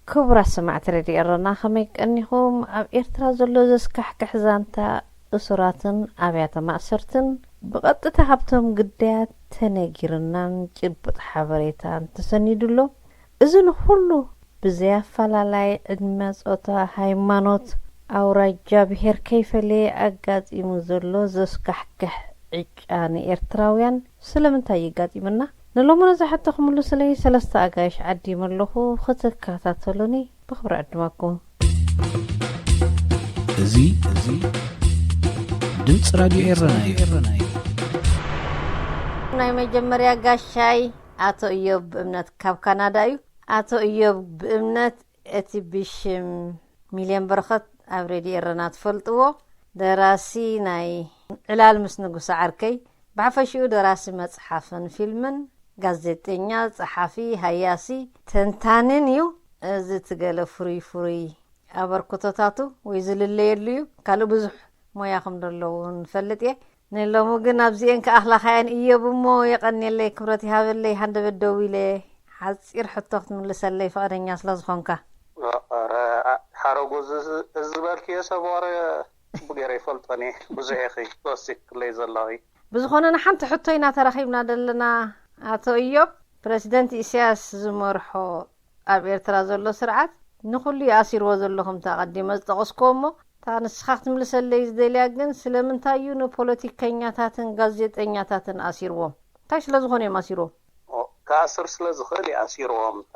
ክቡራት ሰማዕቲ ሬድዮ ኤረና፣ ከመይ ቀኒኹም? ኣብ ኤርትራ ዘሎ ዘስካሕክሕ ዛንታ እሱራትን ኣብያተ ማእሰርትን ብቐጥታ ካብቶም ግዳያት ተነጊርናን ጭቡጥ ሓበሬታን ተሰኒዱ ኣሎ። እዚ ንኹሉ ብዘይ ኣፈላላይ ዕድመ፣ ጾታ፣ ሃይማኖት፣ ኣውራጃ፣ ብሄር ከይፈለየ ኣጋጢሙ ዘሎ ዘስካሕክሕ ዕጫ ንኤርትራውያን ስለምንታይ የጋጢመና? ንሎሚ ነዚ ሕቶ ክምልሱለይ ሰለስተ ኣጋይሽ ዓዲመ ኣለኹ። ክትከታተሉኒ ብኽብሪ ዕድመኩም። እዚ፣ እዚ ድምፂ ራድዮ ኤረና እዩ። ናይ መጀመርያ ጋሻይ ኣቶ እዮብ ብእምነት ካብ ካናዳ እዩ። ኣቶ እዮብ ብእምነት እቲ ብሽም ሚልዮን በረኸት ኣብ ሬድዮ ኤረና ትፈልጥዎ ደራሲ ናይ ዕላል ምስ ንጉሰ ዓርከይ፣ ብሓፈሽኡ ደራሲ መጽሓፍን ፊልምን፣ ጋዜጠኛ፣ ጸሓፊ፣ ሃያሲ፣ ተንታንን እዩ። እዚ እቲ ገለ ፍሩይ ፍሩይ ኣበርክቶታቱ ወይ ዝልለየሉ እዩ። ካልእ ብዙሕ ሞያ ከም ዘለዎ ንፈልጥ እየ። ንሎሚ ግን ኣብዚኤን ክኣኽላኻየን እዮብ እሞ የቐንየለይ፣ ክብረት ይሃበለይ። ሃንደበት ደዊለ ሓጺር ሕቶ ክትምልሰለይ ፍቓደኛ ስለ ዝኾንካ። ኧረ፣ ሓረጉ እዚ፣ እዚ ዝበልክዮ ሰብ ወረ ጽቡቅ ገይረ ይፈልጦን እየ። ብዙሕ ኢኺ ትወሲኽለይ ዘለኺ። ብዝኾነ ንሓንቲ ሕቶ ኢና ተራኺብና ዘለና። ኣቶ እዮብ፣ ፕረሲደንት ኢሳያስ ዝመርሖ ኣብ ኤርትራ ዘሎ ስርዓት ንኹሉ ይኣሲርዎ ዘሎ፣ ከምቲ ኣቐዲመ ዝጠቐስክዎ እሞ፣ እታ ንስኻ ክትምልሰለይ ዝደልያ ግን ስለምንታይ እዩ ንፖለቲከኛታትን ጋዜጠኛታትን ኣሲርዎም? እንታይ ስለ ዝኾነ እዮም ኣሲርዎም? ኦ፣ ክኣስር ስለ ዝኽእል እዩ ኣሲርዎም። እታ፣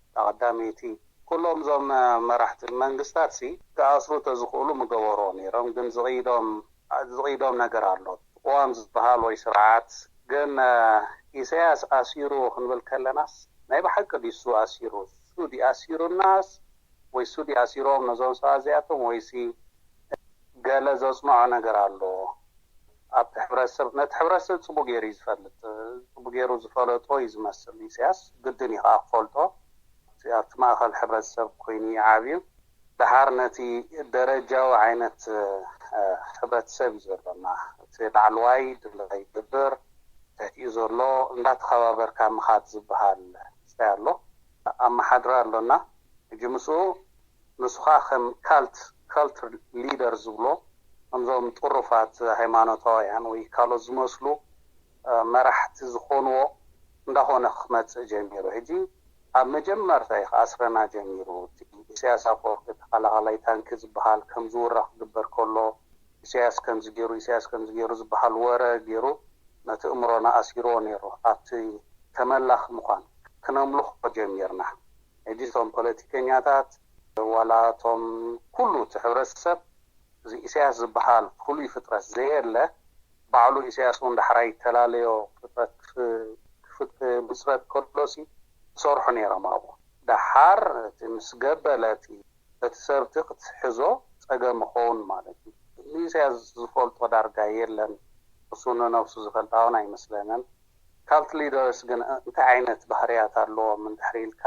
እታ ቀዳመይቲ፣ ኩሎም እዞም መራሕቲ መንግስታት ሲ ክኣስሩ ተዝኽእሉ ምገበርዎ ነይሮም፣ ግን ዝቕይዶም፣ ዝቕይዶም ነገር ኣሎ። ቅዋም ዝበሃል ወይ ስርዓት ግን፣ እ፣ ኢሳያስ ኣሲሩ ክንብል ከለናስ ናይ ብሓቂ ድዩ እሱ ኣሲሩ? እሱ ድዩ ኣሲሩናስ ወይ እሱ ድዩ ኣሲሮም ነዞም ሰባት እዚኣቶም ወይሲ ገለ ዘጽንዖ ነገር ኣሎ? ኣብቲ ሕብረተሰብ፣ ነቲ ሕብረተሰብ ጽቡቅ ገይሩ እዩ ዝፈልጥ፣ ጽቡቅ ገይሩ ዝፈለጦ እዩ ዝመስል ኢሳያስ። ግድን እዩ ከኣ ክፈልጦ። ኣብቲ ማእከል ሕብረተሰብ ኮይኑ እዩ ዓብዩ። ደሓር ነቲ ደረጃዊ ዓይነት፣ እ፣ ሕብረተሰብ እዩ ዘሎና። እቲ ላዕለዋይ ድላዩ ይገብር፣ ትሕቲኡ ዘሎ እንዳተኸባበርካ ምኻድ ዝበሃል ስታይ ኣሎ። ኣመሓድራ ኣሎና። ሕጂ ምስኡ፣ ንሱ ኸኣ ከም ካልት፣ ካልት ሊደር ዝብሎ፣ ከምዞም ጥሩፋት ሃይማኖታውያን ወይ ካልኦት ዝመስሉ፣ እ፣ መራሕቲ ዝኾንዎ እንዳኾነ ክመጽእ ጀሚሩ። ሕጂ ኣብ መጀመርታ እዩ ክኣስረና ጀሚሩ። እቲ ኢሳያስ ኣፈወርቂ ተኸላኻላይ ታንኪ ዝበሃል ከም ዝውረ ክግበር ከሎ፣ ኢሳያስ ከምዚ ገይሩ፣ ኢሳያስ ከምዚ ገይሩ ዝበሃል ወረ ገይሩ ነቲ እምሮና ኣሲርዎ ነይሩ። ኣብቲ ተመላኺ ምዃን ክነምልኾ ጀሚርና። ሕጂ እቶም ፖለቲከኛታት ዋላ እቶም ኩሉ እቲ ሕብረተሰብ፣ እዚ ኢሳያስ ዝበሃል ፍሉይ ፍጥረት ዘየለ፣ ባዕሉ ኢሳያስ እውን ዳሕራይ ተላለዮ ፍጥረት ክፍ-፣ ክፍ-፣ ክምስረት ከሎሲ ይሰርሑ ነይሮም ኣብኡ። ደሓር እቲ ምስ ገበለ እቲ፣ እቲ ሰብ እቲ ክትሕዞ ጸገም ይኸውን ማለት እዩ። ንኢሳያስ ዝፈልጦ ዳርጋ የለን። እሱ ንነብሱ ዝፈልጣ እውን ኣይመስለንን። ካልት ሊደርስ ግን እንታይ ዓይነት ባህርያት ኣለዎም እንድሕር ኢልካ፣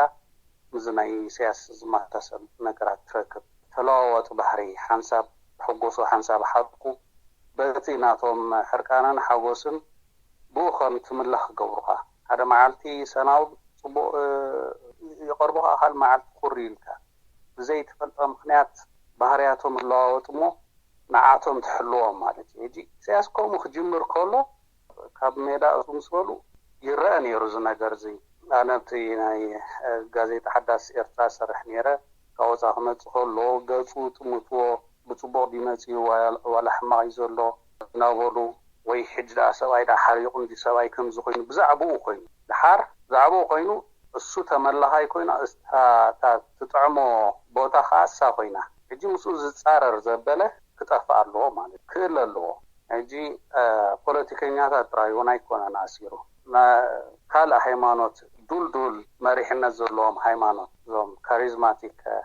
ምስዚ ናይ ኢሳያስ ዝመሳሰሉ ነገራት ትረክብ። ተለዋዋጢ ባህሪ፣ ሓንሳብ ሕጎሱ፣ ሓንሳብ ሓጥቁ፣ በቲ ናቶም ሕርቃንን ሓጎስን ብኡ ከም ትምለኽ ክገብሩኻ። ሓደ መዓልቲ ሰናው ጽቡቕ፣ እ፣ ይቐርቡኻ፣ ካልእ መዓልቲ ቁሪ ኢልካ። ብዘይትፈልጦ ምኽንያት ባህርያቶም ይለዋወጥ እሞ ንዓቶም ትሕልዎም ማለት እዩ። ሕጂ ኢሳያስ ከምኡ ክጅምር ከሎ ካብ ሜዳ እሱ ምስ በሉ ይረአ ነይሩ እዚ ነገር እዚ። ኣነ ኣብቲ ናይ፣ እ፣ ጋዜጣ ሓዳስ ኤርትራ ሰርሕ ነይረ። ካብ ወጻኢ ክመጽእ ከሎ ገጹ ጥምትዎ፣ ብጽቡቕ ድዩ መጺኡ ዋላ፣ ዋላ ሕማቕ እዩ ዘሎ እናበሉ፣ ወይ ሕጂ ደኣ ሰብኣይ ደኣ ሓሪቑ እንዲ ሰብኣይ ከምዚ ኮይኑ ብዛዕባኡ ኮይኑ፣ ደሓር ብዛዕባኡ ኮይኑ እሱ ተመላኻይ ኮይኑ እታ፣ እታ ትጥዕሞ ቦታ ኸኣ እሳ ኮይና። ሕጂ ምስኡ ዝጻረር ዘበለ ክጠፍእ ኣለዎ ማለት ክእለ ኣለዎ። ሕጂ፣ እ፣ ፖለቲከኛታት ጥራይ እውን ኣይኮነን ኣሲሩ። ና-፣ ካልእ ሃይማኖት፣ ዱልዱል መሪሕነት ዘለዎም ሃይማኖት፣ እዞም ካሪዝማቲክ፣ እ፣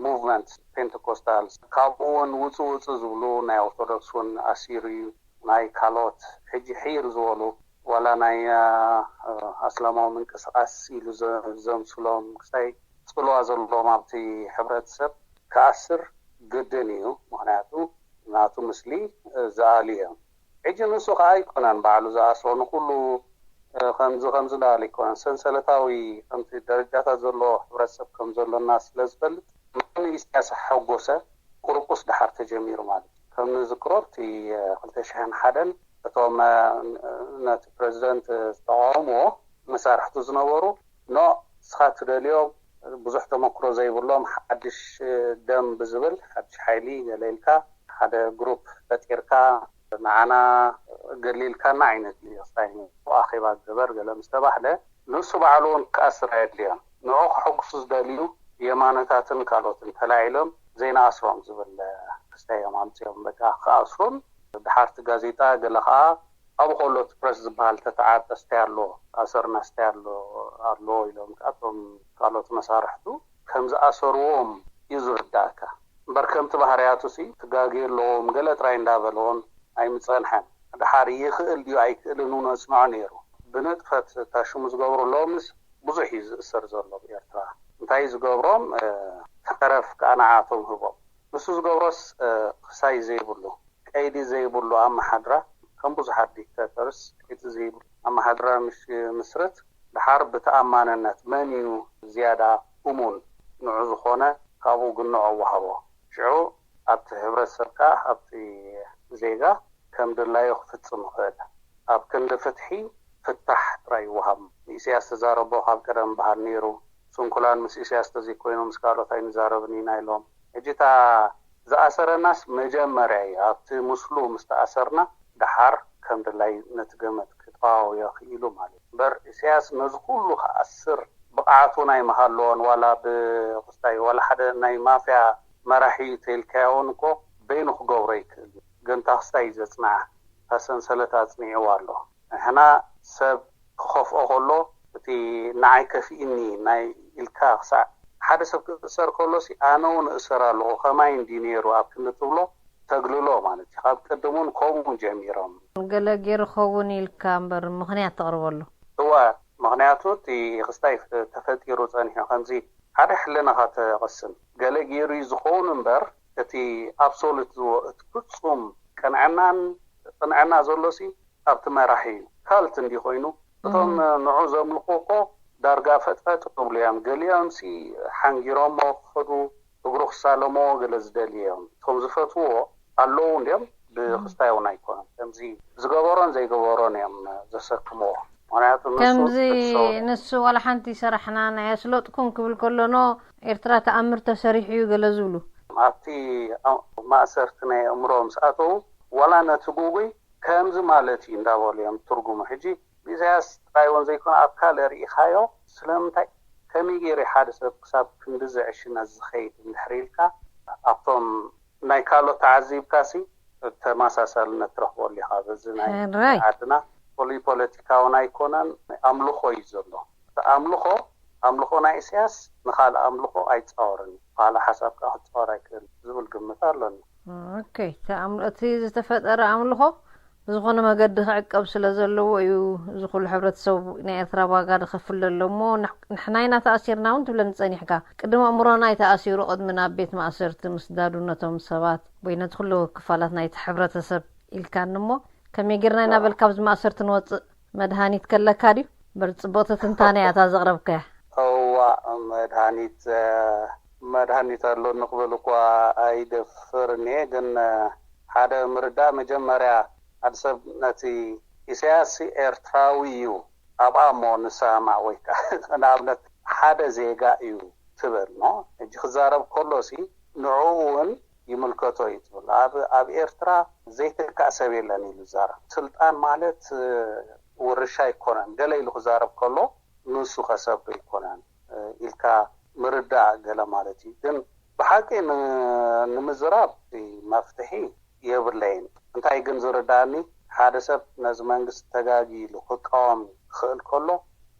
ሙቭመንት፣ ፔንቴኮስታልስ፣ ካብኡ እውን ውጽእ ውጽእ ዝብሉ ናይ ኦርቶዶክስ እውን ኣሲሩ እዩ። ናይ ካልኦት ሕጂ ሕይር ዝበሉ ዋላ ናይ፣ እ፣ እ፣ ኣስላማዊ ምንቅስቃስ ኢሉ ዘ-፣ ዘምስሎም ክሳይ ጽልዋ ዘለዎም ኣብቲ ሕብረተሰብ ክኣስር ግድን እዩ። ምኽንያቱ ናቱ ምስሊ፣ እ፣ ዝኣልዩ እዮም። ሕጂ ንሱ ከኣ ኣይኮነን ባዕሉ ዝኣስሮ፣ ንኹሉ ከምዚ ከምዚ እንዳበለ ኣይኮነን። ሰንሰለታዊ ከምቲ ደረጃታት ዘለዎ ሕብረተሰብ ከም ዘሎና ስለ ዝፈልጥ፣ ንኢሳያስ ኣሐጎሰ ቁርቁስ ደሓር ተጀሚሩ ማለት እዩ። ከም ንዝክሮ ኣብቲ ክልተ ሽሕን ሓደን እቶም ነቲ ፕረዚደንት ዝተቃወምዎ መሳርሕቱ ዝነበሩ፣ ኖ፣ ንስኻ ትደልዮ ብዙሕ ተመክሮ ዘይብሎም ሓድሽ ደም ብዝብል ሓድሽ ሓይሊ ገለ ኢልካ ሓደ ግሩፕ ፈጢርካ ንዓና ገሊልካና ዓይነት እዩ። ኣኼባ ግበር ገለ ምስ ተባህለ፣ ንሱ ባዕሉ እውን ክኣስር ኣየድልዮን። ንዑ ከሐጉሱ ዝደልዩ የማነታትን ካልኦትን ተላዒሎም ዘይንኣስሮም ዝብል ክስታይ እዮም ኣምፅኦም። በቃ ክኣስሩን ድሓርቲ ጋዜጣ ገለ ከዓ ኣብኡ ከሎ እቲ ፕረስ ዝበሃል ተተዓጠ ስታይ ኣሎ፣ ኣሰርና ስታይ ኣሎ ኣሎ ኢሎም ከኣ እቶም ካልኦት መሳርሕቱ ከም ዝኣሰርዎም እዩ ዝርዳእካ። እምበር ከምቲ ባህርያቱ ሲ ትጋግዩ ኣለዎም ገለ ጥራይ እንዳበለዎም ኣይምጸንሐን። ድሓር ይኽእል ድዩ ኣይክእልን እውን ኣጽንዖ ነይሩ። ብንጥፈት እታ ሽሙ ዝገብሩ ኣለዎምስ ብዙሕ እዩ ዝእሰር ዘሎ ኣብ ኤርትራ። እንታይ ዝገብሮም ተረፍ ከኣ ንዓቶም ህቦም። ንሱ ዝገብሮስ ክሳይ ዘይብሉ ቀይዲ ዘይብሉ ኣመሓድራ ከም ብዙሓት ዲክታተርስ ቀይዲ ዘይብሉ ኣመሓድራ ምስ ምስርት ድሓር ብተኣማንነት መን እዩ ዝያዳ እሙን ንዑ ዝኾነ ካብኡ ግንዖ ወሃቦ። ሽዑ ኣብቲ ሕብረተሰብ ከኣ ኣብቲ ዜጋ ከም ድላዩ ክፍጽም ይኽእል። ኣብ ክንዲ ፍትሒ ፍታሕ ጥራይ ይወሃብ። ንኢሳያስ ተዛረቦ ካብ ቀደም በሃል ነይሩ። ስንኩላን ምስ ኢሳያስ ተዘይኮይኑ ምስ ካልኦት ኣይንዛረብን ኢና ኢሎም። ሕጂ እታ ዝኣሰረናስ መጀመርያ እዩ። ኣብቲ ምስሉ ምስ ተኣሰርና ደሓር ከም ድላይ ነቲ ገመድ ክጠዋውዮ ክኢሉ ማለት እዩ። እምበር ኢሳያስ ነዚ ኩሉ ክኣስር ብቕዓቱ ናይ ምሃለዎን ዋላ ብክስታይ ዋላ ሓደ ናይ ማፍያ መራሒ እዩ ተይልካዮ እውን እኮ በይኑ ክገብሮ ይክእል እዩ። ግን እታ ክስታይ እዩ ዘጽንዓ። እታ ሰንሰለት ኣጽኒዕዋ ኣሎ። ንሕና ሰብ ክኸፍኦ ከሎ እቲ ንዓይ ከፊእኒ ናይ ኢልካ ክሳዕ ሓደ ሰብ ክእሰር ከሎ ሲ ኣነ እውን እእሰር ኣለኹ ከማይ እንዲ ነይሩ ኣብ ክንዲ ትብሎ ተግልሎ ማለት እዩ። ካብ ቅድም እውን ከምኡ ጀሚሮም። ገለ ገይሩ ኸውን ኢልካ እምበር ምኽንያት ተቕርበሉ። እወ፣ ምኽንያቱ እቲ ክስታይ ተፈጢሩ ጸኒሑ ከምዚ ሓደ ሕልናኻ ተቕስን ገለ ገይሩ እዩ ዝኸውን እምበር እቲ ኣብሶሉት ዝዎ እቲ ፍጹም ቅንዕናን ቅንዕና ዘሎ ሲ ኣብቲ መራሒ እዩ። ካልት እንዲ ኮይኑ እቶም ንዑ ዘምልኹ እኮ ዳርጋ ፈጥፈጥ ይብሉ እዮም። ገሊኦም ሲ ሓንጊሮሞ ክኸዱ እግሩ ክሳለሞ ገለ ዝደልዩ እዮም። እቶም ዝፈትውዎ ኣለዉ እንድዮም ብክስታይ እውን ኣይኮነን። ከምዚ ዝገበሮን ዘይገበሮን እዮም ዘሰክምዎ። ምክንያቱ ንሱ ከምዚ ፍትሰው እዩ። ንሱ ዋላ ሓንቲ ሰራሕና ናይ ኣስለጥኩም ክብል ከሎ ኖ ኤርትራ ተኣምር ተሰሪሑ እዩ ገለ ዝብሉ ኣብቲ ማእሰርቲ ናይ ኣእምሮ ምስ ኣተዉ ዋላ ነቲ ጉጉይ ከምዚ ማለት እዩ እንዳበሉ እዮም ትርጉሙ። ሕጂ ብኢሳያስ ጥራይ እውን ዘይኮነ ኣብ ካልእ ርኢኻዮ ስለምንታይ ከመይ ገይሩ ሓደ ሰብ ክሳብ ክንዲ ዝዕሽነት ዝኸይድ እንድሕር ኢልካ ኣብቶም ናይ ካልኦት ተዓዚብካ ሲ ተመሳሳልነት ትረኽበሉ ኢኻ። በዚ ናይ ሕራይ። ዓድና ፍሉይ ፖለቲካ እውን ኣይኮነን ኣምልኾ እዩ ዘሎ። እቲ ኣምልኾ ኣምልኾ ናይ ኢሳያስ ንኻልእ ኣምልኾ ኣይጻወርን እዩ። ካልእ ሓሳብ ከዓ ክጻወር ኣይክእል ዝብል ግምት ኣለኒ። ኦኬ፣ እቲ ኣም- እቲ ዝተፈጠረ ኣምልኾ ብዝኾነ መገዲ ክዕቀብ ስለ ዘለዎ እዩ እዚ ኩሉ ሕብረተሰብ ናይ ኤርትራ ዋጋ ዝኸፍል ዘሎ እሞ ንሕ- ንሕና ኢና ተኣሲርና እውን ትብለኒ ጸኒሕካ። ቅድሚ ኣእምሮና እዩ ተኣሲሩ ቅድሚ ናብ ቤት ማእሰርቲ ምስዳዱ ነቶም ሰባት ወይ ነቲ ኩሉ ክፋላት ናይቲ ሕብረተሰብ ኢልካኒ እሞ ከመይ ጌርና ኢና በል ካብዚ ማእሰርቲ ንወፅእ? መድሃኒት ከለካ ድዩ? በር ጽቡቕቲ ትንታነ እያ እታ ዘቕረብካያ። እዋ መድሃኒት መድሃኒት ኣሎ ንክብል እኳ ኣይደፍርን እየ፣ ግን ሓደ ምርዳእ መጀመርያ ሓደ ሰብ ነቲ ኢሳያስ ኤርትራዊ እዩ ኣብኣ እሞ ንሰማማዕ ወይ ከዓ ንኣብነት ሓደ ዜጋ እዩ ትብል ሞ ሕጂ ክዛረብ ከሎ ሲ ንዕኡ እውን ይምልከቶ እዩ ትብል። ኣብ ኣብ ኤርትራ ዘይትካእ ሰብ የለን ኢሉ ይዛረብ። ስልጣን ማለት ውርሻ ኣይኮነን ገለ ኢሉ ክዛረብ ከሎ ንሱ ከሰብ ኣይኮነን ኢልካ ምርዳእ ገለ ማለት እዩ። ግን ብሓቂ ንምዝራብ መፍትሒ የብለይን። እንታይ ግን ዝርዳእኒ ሓደ ሰብ ነዚ መንግስቲ ተጋጊ ኢሉ ክቃወም ክኽእል ከሎ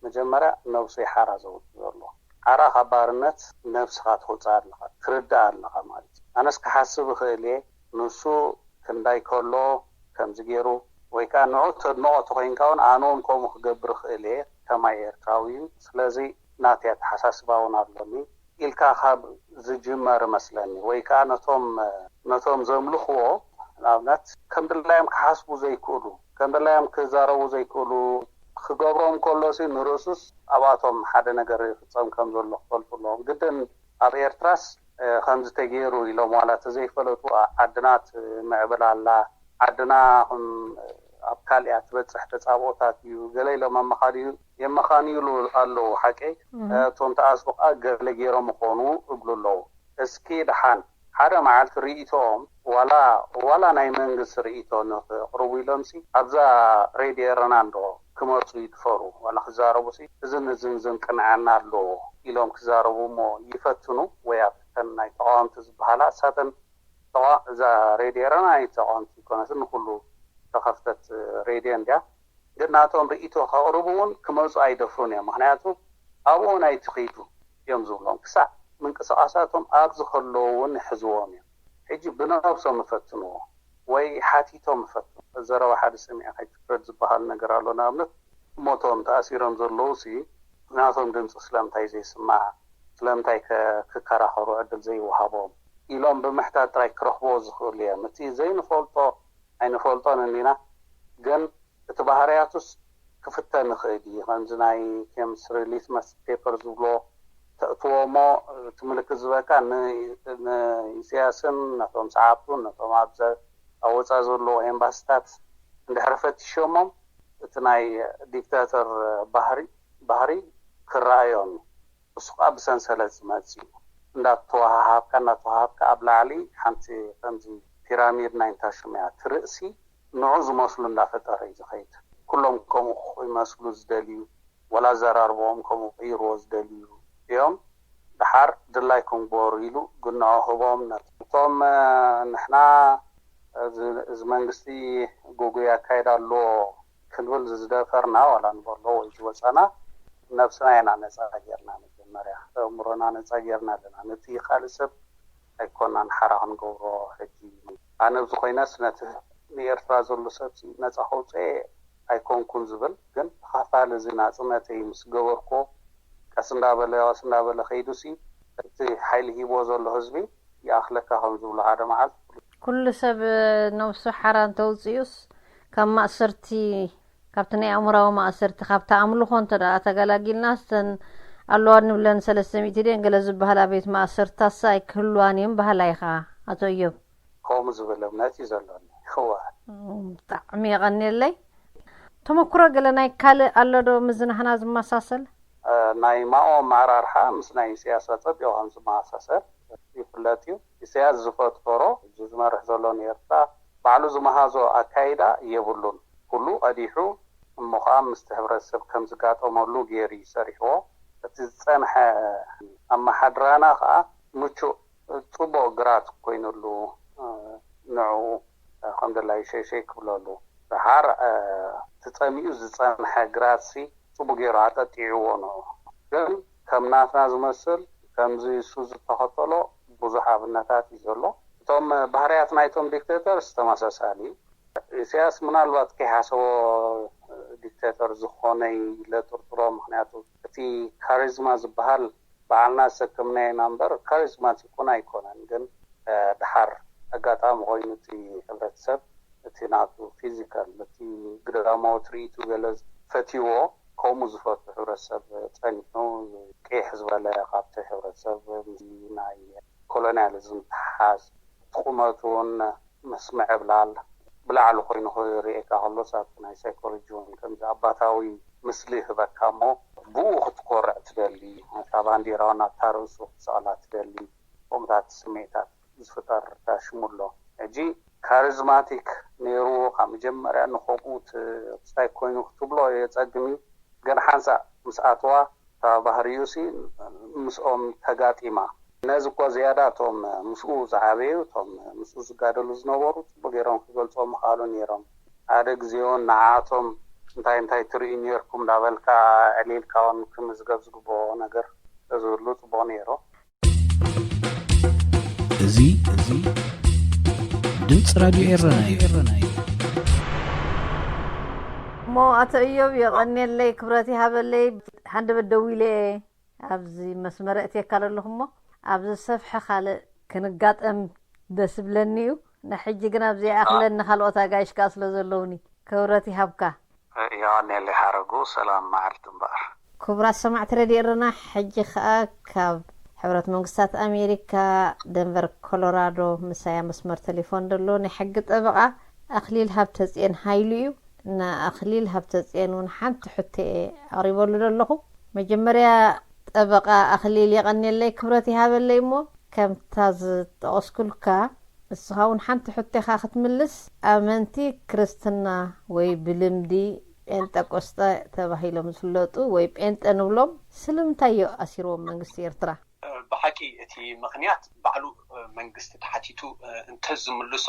መጀመርያ ነብሱ ይሓራ ዘውፅእ ዘሎ ሓራ ካብ ባርነት ነብስኻ ትውፅእ ኣለኻ ትርዳእ ኣለኻ ማለት እዩ። ኣነስ ክሓስብ እኽእል እየ ንሱ ክንዳይ ከሎ ከምዚ ገይሩ ወይ ከዓ ንዑ ተድንቆ ተኮይንካ እውን ኣነ እውን ከምኡ ክገብር እኽእል እየ ከማይ ኤርትራዊ እዩ። ስለዚ ናተይ ኣተሓሳስባ እውን ኣሎኒ ኢልካ ካብ ዝጅመር እመስለኒ ወይ ከዓ ነቶም ነቶም ዘምልኽዎ ንኣብነት ከም ድላዮም ክሓስቡ ዘይክእሉ ከም ድላዮም ክዛረቡ ዘይክእሉ ክገብሮም ከሎሲ ንርእሱስ ኣብኣቶም ሓደ ነገር ይፍጸም ከም ዘሎ ክፈልጡ ኣለዎም። ግድን ኣብ ኤርትራስ ከምዚ ተገይሩ ኢሎም ዋላ ተዘይፈለጡ ዓድና ትምዕብል ኣላ፣ ዓድና ኣብ ካልያ ትበፅሕ ተፃብኦታት እዩ ገለ ኢሎም ኣመኻንዩ የመኻንዩሉ ኣለዉ። ሓቀይ እቶም ተኣስሩ ከዓ ገለ ገይሮም ይኾኑ እብሉ ኣለዉ። እስኪ ደሓን ሓደ መዓልቲ ርእይቶኦም ዋላ ዋላ ናይ መንግስቲ ርእይቶ ንክቕርቡ ኢሎምሲ ኣብዛ ሬድዮ ኤረና እንዶ ክመፁ ይድፈሩ ዋላ ክዛረቡሲ እዝን እዝን ዝን ቅንዐና ኣለዎ ኢሎም ክዛረቡ እሞ ይፈትኑ። ወይ ኣብተን ናይ ተቃወምቲ ዝበሃላ እሳተን እዛ ሬድዮ ኤረና ናይ ተቃወምቲ ይኮነትን ንኩሉ ተኸፍተት ሬድዮ እንድያ። ግን ናቶም ርእይቶ ከቕርቡ እውን ክመፁ ኣይደፍሩን እዮም። ምክንያቱ ኣብኡ ናይ ትኺዱ እዮም ዝብሎም ክሳዕ ምንቅስቃሳቶም ኣብዚ ከለዉ እውን ይሕዝዎም እዮም። ሕጂ ብነብሶም ይፈትንዎ ወይ ሓቲቶም ይፈትኑ። ዘረባ ሓደ ሰሚዐ ከይትፍረድ ዝበሃል ነገር ኣሎ። ንኣብነት እሞቶም ተኣሲሮም ዘለዉ ሲ ናቶም ድምፂ ስለምንታይ ዘይስማዕ ስለምንታይ ክከራኸሩ ዕድል ዘይወሃቦም ኢሎም ብምሕታት ጥራይ ክረኽቦ ዝኽእሉ እዮም። እቲ ዘይንፈልጦ ኣይንፈልጦን እንዲና ግን እቲ ባህርያቱስ ክፍተን ይኽእል እዩ። ከምዚ ናይ ኬምስትሪ ሊትመስ ፔፐር ዝብሎ ተእትዎ እሞ እቲ ምልክት ዝበካ ንኢሳያስን ነቶም ሰዓብቱን ነቶም ኣብ ወፃ ዘለዉ ኤምባስታት እንድሕር ፈቲሾሞም እቲ ናይ ዲክታተር ባህሪ ክረኣዮም እዩ። እሱ ከዓ ብሰንሰለት ዝመፅ እዩ። እንዳተወሃሃብካ እንዳተወሃሃብካ ኣብ ላዕሊ ሓንቲ ከምዚ ፒራሚድ ናይ እንታሽም እያ ትርእሲ ንዑ ዝመስሉ እንዳፈጠረ እዩ ዝኸይድ። ኩሎም ከምኡ ይመስሉ ዝደልዩ ወላ ኣዘራርቦኦም ከምኡ ቀይርዎ ዝደልዩ እዮም። ድሓር ድላይኩም ግበሩ ኢሉ ግንዖ ህቦም ነቶም ንሕና እዚ መንግስቲ ጉጉይ ኣካይዳ ኣለዎ ክንብል ዝደፈርና ዋላ ንበሎ ወይ ዝወፃና ነብስና ኢና ነፃ ጌርና መጀመርያ ኣእምሮና ነፃ ጌርና ኣለና። ነቲ ካልእ ሰብ ኣይኮናን ሓራ ክንገብሮ። ሕጂ ኣነ ኣብዚ ኮይነስ ነቲ ንኤርትራ ዘሎ ሰብ ነፃ ከውፅኤ ኣይኮንኩን ዝብል ግን ተኻፋሊ እዚ ናፅነተይ ምስ ገበርኮ ቀስ እንዳበለ ቀስ እንዳበለ ከይዱሲ እቲ ሓይሊ ሂቦ ዘሎ ህዝቢ ይኣኽለካ ከም ዝብሉ ሓደ መዓልቲ ኩሉ ሰብ ነብሱ ሓራ እንተውፅኡስ ካብ ማእሰርቲ ካብቲ ናይ ኣእምራዊ ማእሰርቲ ካብቲ ኣምልኾ እንተ ደኣ ተገላጊልና እተን ኣለዋ ንብለን ሰለስተ ሚእቲ ድየን ገለ ዝበሃላ ቤት ማእሰርትታትስ ኣይክህልዋን እየን በሃላይ ኢኻ ኣቶ እዮብ። ከምኡ ዝብል እምነት እዩ ዘሎኒ። እወ። ብጣዕሚ የቐንየለይ። ተመኩሮ ገለ ናይ ካልእ ኣሎ ዶ ምዝናህና ዝመሳሰል? ናይ ማኦ ኣመዓራርሓ ምስ ናይ ኢሳያስ ኣጸቢቑ ከም ዝመሳሰል ይፍለጥ እዩ። ኢሳያስ ዝፈጠሮ ሕጂ ዝመርሕ ዘሎ ንኤርትራ ባዕሉ ዝመሃዞ ኣካይዳ የብሉን። ኩሉ ቀዲሑ እሞ ኸኣ ምስቲ ሕብረተሰብ ከም ዝጋጠመሉ ገይሩ እዩ ሰሪሕዎ። እቲ ዝጸንሐ ኣመሓድራና ኸኣ ምቹእ ጽቡቕ ግራት ኮይኑሉ ንዕኡ ከም ደላዩ ሸይሸይ ክብለሉ ደሓር እቲ ጸሚኡ ዝጸንሐ ግራት ሲ ጽቡቕ ገይሩ ኣጠጢዕዎ ንዑ። ግን ከም ናትና ዝመስል ከምዚ እሱ ዝተኸተሎ ብዙሕ ኣብነታት እዩ ዘሎ። እቶም ባህርያት ናይቶም ዲክቴተርስ ተመሳሳሊ እዩ። ኢሳያስ ምናልባት ከይሓሰቦ ዲክቴተር ዝኾነ ኢለ ጥርጥሮ። ምክንያቱ እቲ ካሪዝማ ዝበሃል በዓልና ዝሰከምናዮ ኢና እምበር ካሪዝማቲክ እውን ኣይኮነን። ግን ድሓር ኣጋጣሚ ኮይኑ እቲ ሕብረተሰብ እቲ ናቱ ፊዚካል እቲ ግዳማዊ ትርኢቱ ገለ ፈትይዎ ከምኡ ዝፈቱ ሕብረተሰብ ጸኒሑ ቅይሕ ዝበለ ካብቲ ሕብረተሰብ ምስ ናይ ኮሎኒያሊዝም ተሓዝ እቲ ቁመቱ እውን ምስ ምዕብላል ብላዕሊ ኮይኑ ክርእየካ ከሎ ሳብ ናይ ሳይኮሎጂ እውን ከምዚ ኣባታዊ ምስሊ ይህበካ እሞ ብኡ ክትኮርዕ ትደሊ፣ ናታ ባንዴራ እውን ኣብታ ርእሱ ክትሰቕላ ትደሊ፣ ከምኡታት ስምዒታት ዝፍጠር ሽሙ ኣሎ። ሕጂ ካሪዝማቲክ ነይሩ ካብ መጀመርያ ንኸምኡ ትስታይ ኮይኑ ክትብሎ የፀግም እዩ። ግን ሓንሳእ ምስ ኣተዋ እታ ባህርዩሲ ምስኦም ተጋጢማ። ነዚ እኮ ዝያዳ እቶም ምስኡ ዝዓበዩ እቶም ምስኡ ዝጋደሉ ዝነበሩ ፅቡቅ ገይሮም ክገልፅዎ ምኽኣሉ ነይሮም። ሓደ ግዜ እውን ንዓኣቶም እንታይ እንታይ ትርእዩ ነይርኩም እንዳበልካ ዕሊልካ እውን ክምዝገብ ዝግብኦ ነገር ተዝህሉ ፅቡቅ ነይሩ። እዚ እዚ ድምፂ ራድዮ ኤረና እዩ። እሞ ኣቶ እዮብ የቐንየለይ፣ ክብረት ይሃበለይ። ሃንደበት ደዊለ እየ ኣብዚ መስመር እትየካ ዘለኹ እሞ ኣብ ዝሰፍሐ ካልእ ክንጋጠም ደስ ይብለኒ እዩ። ንሕጂ ግን ኣብዚ ይኣኽለኒ፣ ካልኦት ኣጋይሽ ከኣ ስለ ዘለውኒ ክብረት ይሃብካ። የቐንየለይ ሓረጉ። ሰላም መዓልቲ እምበኣር። ክቡራት ሰማዕቲ ረድዮ ኤረና፣ ሕጂ ከኣ ካብ ሕብረት መንግስታት ኣሜሪካ ደንቨር ኮሎራዶ ምሳይ ኣብ መስመር ቴሌፎን ዘሎ ናይ ሕጊ ጠበቓ ኣኽሊል ሃብተጽዮን ሃይሉ እዩ። ንኣኽሊል ሃብተጽዮን እውን ሓንቲ ሕቶ እየ ኣቕሪበሉ ዘለኹ። መጀመርያ ጠበቓ ኣኽሊል የቐንየለይ፣ ክብረት ይሃበለይ። እሞ ከምታ ዝጠቐስኩልካ ንስኻ እውን ሓንቲ ሕቶ ኢኻ ክትምልስ። ኣመንቲ ክርስትና ወይ ብልምዲ ጴንጠቆስጠ ተባሂሎም ዝፍለጡ ወይ ጴንጠ ንብሎም ስለምንታይ እዩ ኣሲርዎም መንግስቲ ኤርትራ? ብሓቂ እቲ ምኽንያት ባዕሉ መንግስቲ ተሓቲቱ እንተዝምልሶ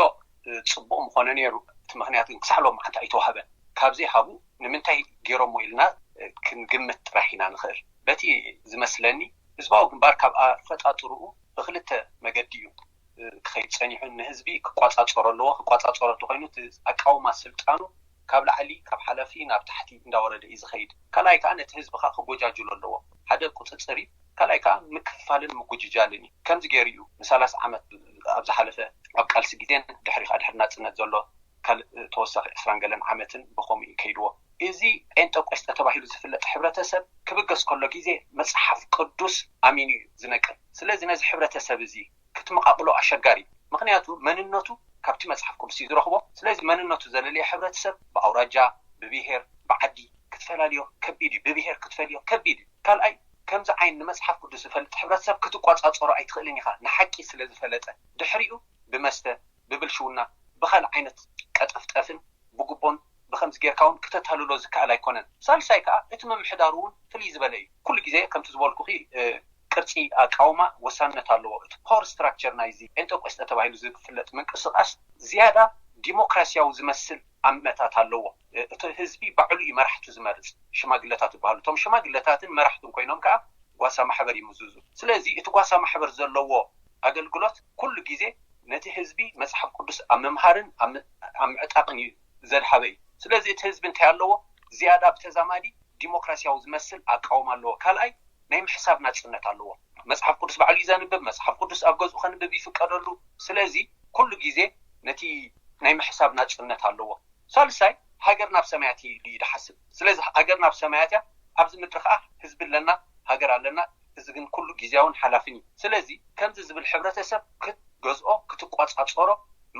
ጽቡቕ ምኾነ ነይሩ። እቲ ምኽንያት ግን ክሳዕ ሎማዓንቲ ኣይተዋህበን። ካብ ዘይሃቡ ንምንታይ ገይሮሞ ኢልና ክንግምት ጥራሕ ኢና ንኽእል። በቲ ዝመስለኒ ህዝባዊ ግንባር ካብ ኣፈጣጥርኡ ብክልተ መገዲ እዩ ክኸይድ ጸኒሑ። ንህዝቢ ክቋጻጸሮ ኣለዎ። ክቋጻጸሮ እንተኾይኑ እቲ ኣቃውማ ስልጣኑ ካብ ላዕሊ ካብ ሓላፊ ናብ ታሕቲ እንዳወረደ እዩ ዝኸይድ። ካልኣይ ከዓ ነቲ ህዝቢ ከዓ ክጎጃጅሎ ኣለዎ። ሓደ ቁፅፅር እዩ። ካልኣይ ከዓ ምክፍፋልን ምጉጅጃልን እዩ። ከምዚ ገይሩ እዩ ንሰላሳ ዓመት ኣብ ዝሓለፈ ኣብ ቃልሲ ግዜን ድሕሪ ከዓ ድሕሪ ናፅነት ዘሎ ካልእ ተወሳኺ ዕስራን ገለን ዓመትን ብኸምኡ እዩ ከይድዎ። እዚ ጴንጠቆስጠ ተባሂሉ ዝፍለጥ ሕብረተሰብ ክብገስ ከሎ ግዜ መፅሓፍ ቅዱስ ኣሚኑ እዩ ዝነቅል። ስለዚ ነዚ ሕብረተሰብ እዚ ክትመቓቕሎ ኣሸጋሪ እዩ። ምኽንያቱ መንነቱ ካብቲ መፅሓፍ ቅዱስ እዩ ዝረኽቦ። ስለዚ መንነቱ ዘለለየ ሕብረተሰብ ብኣውራጃ፣ ብብሄር፣ ብዓዲ ክትፈላልዮ ከቢድ እዩ። ብብሄር ክትፈልዮ ከቢድ እዩ። ካልኣይ ከምዚ ዓይን ንመፅሓፍ ቅዱስ ዝፈልጥ ሕብረተሰብ ክትቋፃፀሮ ኣይትኽእልን ኢኻ፣ ንሓቂ ስለ ዝፈለጠ። ድሕሪኡ ብመስተ፣ ብብልሽውና፣ ብኻልእ ዓይነት ቀጠፍጠፍን ብጉቦን ብኸምዚ ጌርካ እውን ክተታልሎ ዝከኣል ኣይኮነን። ሳልሳይ ከዓ እቲ ምምሕዳሩ እውን ፍልይ ዝበለ እዩ። ኩሉ ግዜ ከምቲ ዝበልኩኺ ቅርፂ ኣቃውማ ወሳንነት ኣለዎ። እቲ ፖወር ስትራክቸር ናይዚ ጴንጠቆስጠ ተባሂሉ ዝፍለጥ ምንቅስቃስ ዝያዳ ዲሞክራሲያዊ ዝመስል ኣመታት ኣለዎ። እቲ ህዝቢ ባዕሉ እዩ መራሕቱ ዝመርፅ። ሽማግለታት ይበሃሉ። እቶም ሽማግለታትን መራሕቱን ኮይኖም ከዓ ጓሳ ማሕበር ይምዝዙ። ስለዚ እቲ ጓሳ ማሕበር ዘለዎ ኣገልግሎት ኩሉ ግዜ ነቲ ህዝቢ መፅሓፍ ቅዱስ ኣብ ምምሃርን ኣብ ምዕጣቕን እዩ ዘድሃበ እዩ። ስለዚ እቲ ህዝቢ እንታይ ኣለዎ? ዝያዳ ብተዛማዲ ዲሞክራሲያዊ ዝመስል ኣቃውማ ኣለዎ። ካልኣይ ናይ ምሕሳብ ናፅነት ኣለዎ። መፅሓፍ ቅዱስ ባዕሉ እዩ ዘንብብ። መፅሓፍ ቅዱስ ኣብ ገዝኡ ከንብብ ይፍቀደሉ። ስለዚ ኩሉ ግዜ ነቲ ናይ ምሕሳብ ናፅነት ኣለዎ። ሳልሳይ ሃገር ናብ ሰማያት እዩ ኢሉ እዩ ዝሓስብ። ስለዚ ሃገር ናብ ሰማያት እያ፣ ኣብዚ ምድሪ ከዓ ህዝቢ ኣለና፣ ሃገር ኣለና። እዚ ግን ኩሉ ግዜያውን ሓላፍን እዩ። ስለዚ ከምዚ ዝብል ሕብረተሰብ ክትገዝኦ ክትቋፃፀሮ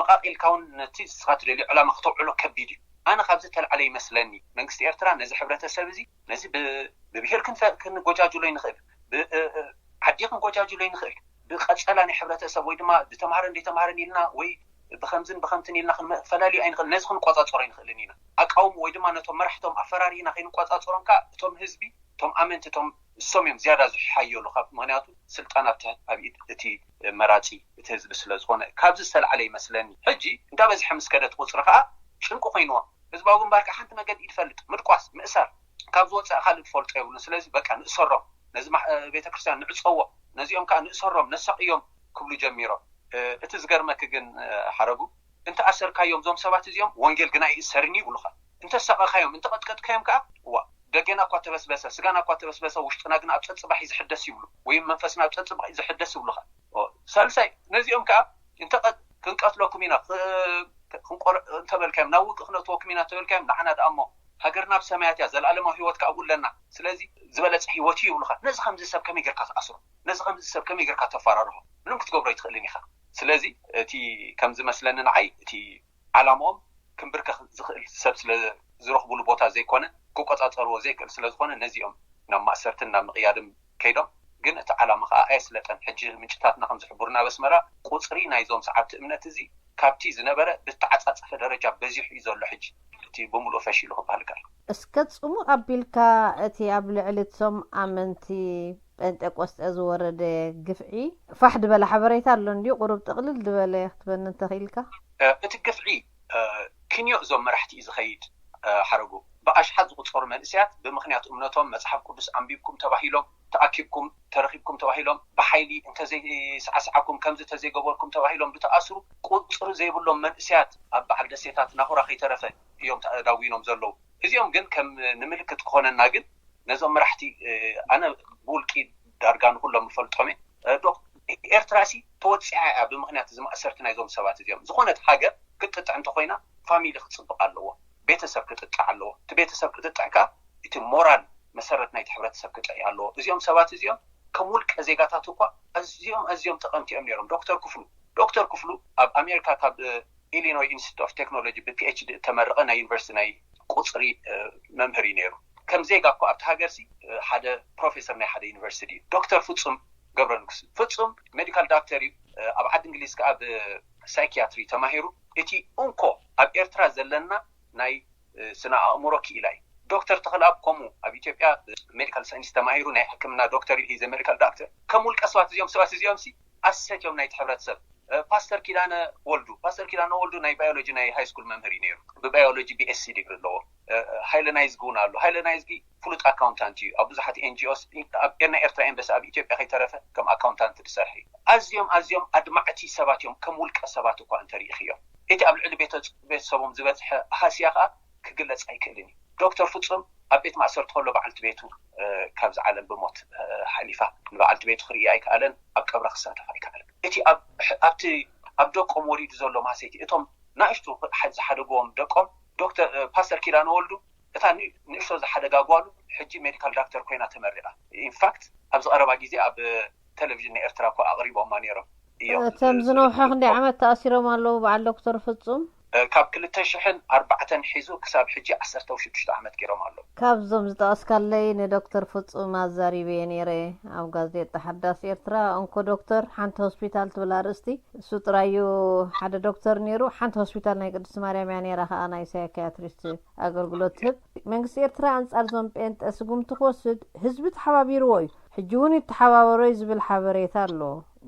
መቓቒልካ እውን ነቲ ንስኻ ትደልዮ ዕላማ ክተውዕሎ ከቢድ እዩ። ኣነ ካብዚ ተልዓለ ይመስለኒ መንግስቲ ኤርትራ ነዚ ሕብረተሰብ እዚ ነዚ ብብሄር ክንጎጃጅሎ ይንኽእል፣ ብዓዲ ክንጎጃጅሎ ይንኽእል፣ ብቐጸላ ናይ ሕብረተሰብ ወይ ድማ ብተማሃረን ዘይተማሃረን ኢልና ወይ ብኸምዝን ብኸምትን ኢልና ክንፈላልዮ ኣይንኽእል። ነዚ ክንቆጻጸሮ ኣይንኽእልን ኢና። ኣቃውም ወይ ድማ ነቶም መራሕቶም ኣፈራሪህና ከይንቆጻጸሮም ከኣ እቶም ህዝቢ እቶም ኣመንቲ እቶም እሶም እዮም ዝያዳ ዝሓየሉ ካብ ምክንያቱ ስልጣን ኣብቲ ኣብ ኢድ እቲ መራጺ እቲ ህዝቢ ስለ ዝኾነ ካብዚ ዝተልዓለ ይመስለኒ። ሕጂ እንዳበዝሐ ምስ ከደት ቁጽሪ ከኣ ጭንቂ ኮይንዎም ህዝባዊ ግንባር ከኣ ሓንቲ መገዲ ይፈልጥ ምድቋስ ምእሳር ካብ ዝወፀእ ካልእ ዝፈልጦ የብሉን። ስለዚ በቃ ንእሰሮም ነዚ ቤተክርስትያን ንዕፀዎ ነዚኦም ከዓ ንእሰሮም ነሳቅዮም ክብሉ ጀሚሮም። እቲ ዝገርመኪ ግን ሓረጉ እንተ ኣሰርካዮም እዞም ሰባት እዚኦም ወንጌል ግና ይእሰርን እዩ ይብሉኻ። እንተ ሰቐኻዮም እንተ ቀጥቀጥካዮም ከዓ ዋ ደገና እኳ ተበስበሰ ስጋና እኳ ተበስበሰ ውሽጥና ግን ኣብ ፀፅባሕ እዩ ዝሕደስ ይብሉ ወይ መንፈስና ኣብ ፀፅባሕ እዩ ዝሕደስ ይብሉኻ። ሳልሳይ ነዚኦም ከዓ እንተ ክንቀትለኩም ኢና እንተበልካዮም ናብ ውግእ ክነእትወኩም ኢና እንተበልካዮም ንዓና ደኣ እሞ ሃገርና ኣብ ሰማያት እያ ዘለኣለማዊ ህይወት ከዓ ኣብኡ ኣለና ስለዚ ዝበለፀ ህይወት እዩ ይብሉኻ። ነዚ ከምዚ ሰብ ከመይ ጌርካ ትኣስሮ? ነዚ ከምዚ ሰብ ከመይ ጌርካ ተፈራርሆ? ምንም ክትገብሮ ኣይትኽእልን ኢኻ። ስለዚ እቲ ከም ዝመስለኒ ንዓይ እቲ ዓላምኦም ክምብርከኽ ዝኽእል ሰብ ስለ ዝረኽብሉ ቦታ ዘይኮነ ክቆፃፀርዎ ዘይክእል ስለ ዝኾነ ነዚኦም ናብ ማእሰርትን ናብ ምቕያድም ከይዶም ግን እቲ ዓላማ ከዓ ኣየስለጠን። ሕጂ ምንጭታትና ከም ዝሕብሩና ኣብ ኣስመራ ቁፅሪ ናይዞም ሰዓብቲ እምነት እዚ ካብቲ ዝነበረ ብተዓፃፀፈ ደረጃ በዚሑ እዩ ዘሎ። ሕጂ እቲ ብምሉኡ ፈሺሉ ክበሃል ይከኣል። እስከ ፅሙቕ ኣቢልካ እቲ ኣብ ልዕሊ እቶም ኣመንቲ ጴንጤቆስጠ ዝወረደ ግፍዒ ፋሕ ዝበለ ሓበሬታ ኣሎ እንድዩ? ቁሩብ ጥቕልል ዝበለ ክትበኒ እንተኽኢልካ። እቲ ግፍዒ ክንዮ እዞም መራሕቲ እዩ ዝኸይድ ሓረጉ። ብኣሽሓት ዝቑጸሩ መንእሰያት ብምኽንያት እምነቶም መጽሓፍ ቅዱስ ኣንቢብኩም ተባሂሎም ተኣኪብኩም ተረኺብኩም ተባሂሎም ብሓይሊ እንተዘይሰዓስዓኩም ከምዚ እንተዘይገበርኩም ተባሂሎም ዝተኣስሩ ቁጽሪ ዘይብሎም መንእሰያት ኣብ በዓል ደሴታት ናኹራ ከይተረፈ እዮም ተዳዊኖም ዘለዉ። እዚኦም ግን ከም ንምልክት ክኾነና ግን ነዞም መራሕቲ ኣነ ብውልቂ ዳርጋ ንኩሎም ንፈልጦም እየ። ዶ ኤርትራ ሲ ተወፂዓ እያ ብምኽንያት እዚ ማእሰርቲ ናይዞም ሰባት እዚኦም። ዝኾነት ሃገር ክትጥጥዕ እንተኾይና ፋሚሊ ክፅብቕ ኣለዎ፣ ቤተሰብ ክጥጥዕ ኣለዎ፣ እቲ ቤተሰብ ክትጥዕ ከኣ እቲ ሞራል መሰረት ናይቲ ሕብረተሰብ ክጥዕ ኣለዎ። እዚኦም ሰባት እዚኦም ከም ውልቀ ዜጋታት እኳ ኣዝዮም ኣዝዮም ጠቐምቲ እዮም ነይሮም። ዶክተር ክፍሉ ዶክተር ክፍሉ ኣብ ኣሜሪካ ካብ ኢሊኖይ ኢንስቲትዩት ኦፍ ቴክኖሎጂ ብፒኤችዲ እተመረቐ ናይ ዩኒቨርሲቲ ናይ ቁፅሪ መምህር እዩ ነይሩ። ከም ዜጋ እኮ ኣብቲ ሃገር ሲ ሓደ ፕሮፌሰር ናይ ሓደ ዩኒቨርሲቲ እዩ። ዶክተር ፍፁም ገብረ ንጉስ ፍፁም ሜዲካል ዳክተር እዩ። ኣብ ዓዲ እንግሊዝ ከዓ ብሳይኪያትሪ ተማሂሩ። እቲ እንኮ ኣብ ኤርትራ ዘለና ናይ ስነ ኣእምሮ ክኢላ እዩ። ዶክተር ተኽለኣብ ከምኡ ኣብ ኢትዮጵያ ሜዲካል ሳይንስ ተማሂሩ ናይ ሕክምና ዶክተር እዩ። ዘ ሜዲካል ዳክተር ከም ውልቀ ሰባት እዚኦም ሰባት እዚኦም ሲ ኣሰት እዮም ናይቲ ሕብረተሰብ። ፓስተር ኪዳነ ወልዱ ፓስተር ኪዳነ ወልዱ ናይ ባዮሎጂ ናይ ሃይ ስኩል መምህር እዩ ነይሩ። ብባዮሎጂ ቢኤስሲ ዲግሪ ኣለዎ። ሃይለ ናይዝጊ እውን ኣሎ። ሃይለ ናይዝጊ ፍሉጥ ኣካውንታንት እዩ። ኣብ ብዙሓት ኤንጂኦስ ኣብ ናይ ኤርትራ ኤምበሲ ኣብ ኢትዮጵያ ከይተረፈ ከም ኣካውንታንት ዝሰርሐ እዩ። ኣዝዮም ኣዝዮም ኣድማዕቲ ሰባት እዮም። ከም ውልቀ ሰባት እኳ እንተሪኢኽዮም እቲ ኣብ ልዕሊ ቤተሰቦም ዝበፅሐ ሃስያ ከዓ ክግለፅ ኣይክእልን እዩ። ዶክተር ፍፁም ኣብ ቤት ማእሰርቲ ከሎ በዓልቲ ቤቱ ካብዚ ዓለም ብሞት ሓሊፋ። ንበዓልቲ ቤቱ ክርኢ ኣይከኣለን። ኣብ ቀብራ ክሳተፍ ኣይከኣለን። እቲ ኣብቲ ኣብ ደቆም ወሪዱ ዘሎ ማህሰይቲ እቶም ናእሽቱ ዝሓደግዎም ደቆም ፓስተር ኪዳነ ወልዱ እታ ንእሽቶ ዝሓደጋ ጓሉ ሕጂ ሜዲካል ዳክተር ኮይና ተመሪቓ። ኢንፋክት ኣብዚ ቀረባ ግዜ ኣብ ቴሌቪዥን ናይ ኤርትራ እኮ ኣቕሪቦማ ነይሮም እዮም። እቶም ዝነውሐ ክንደይ ዓመት ተኣሲሮም ኣለዉ በዓል ዶክተር ፍፁም? ካብ ክልተ ሽሕን ኣርባዕተን ሒዙ ክሳብ ሕጂ ዓሰርተ ሽዱሽተ ዓመት ገይሮም ኣለዉ። ካብዞም ዝጠቐስካለይ ንዶክተር ፍፁም ኣዛሪበየ ነይረ ኣብ ጋዜጣ ሓዳስ ኤርትራ። እንኮ ዶክተር ሓንቲ ሆስፒታል ትብል ኣርእስቲ እሱ ጥራዩ ሓደ ዶክተር ነይሩ። ሓንቲ ሆስፒታል ናይ ቅድስቲ ማርያም እያ ነይራ ከዓ ናይ ሳይካያትሪስት ኣገልግሎት ትህብ። መንግስቲ ኤርትራ ኣንጻር ዞም ጴንጠ ስጉምቲ ክወስድ ህዝቢ ተሓባቢርዎ እዩ። ሕጂ እውን ይተሓባበሮ እዩ ዝብል ሓበሬታ ኣሎ፣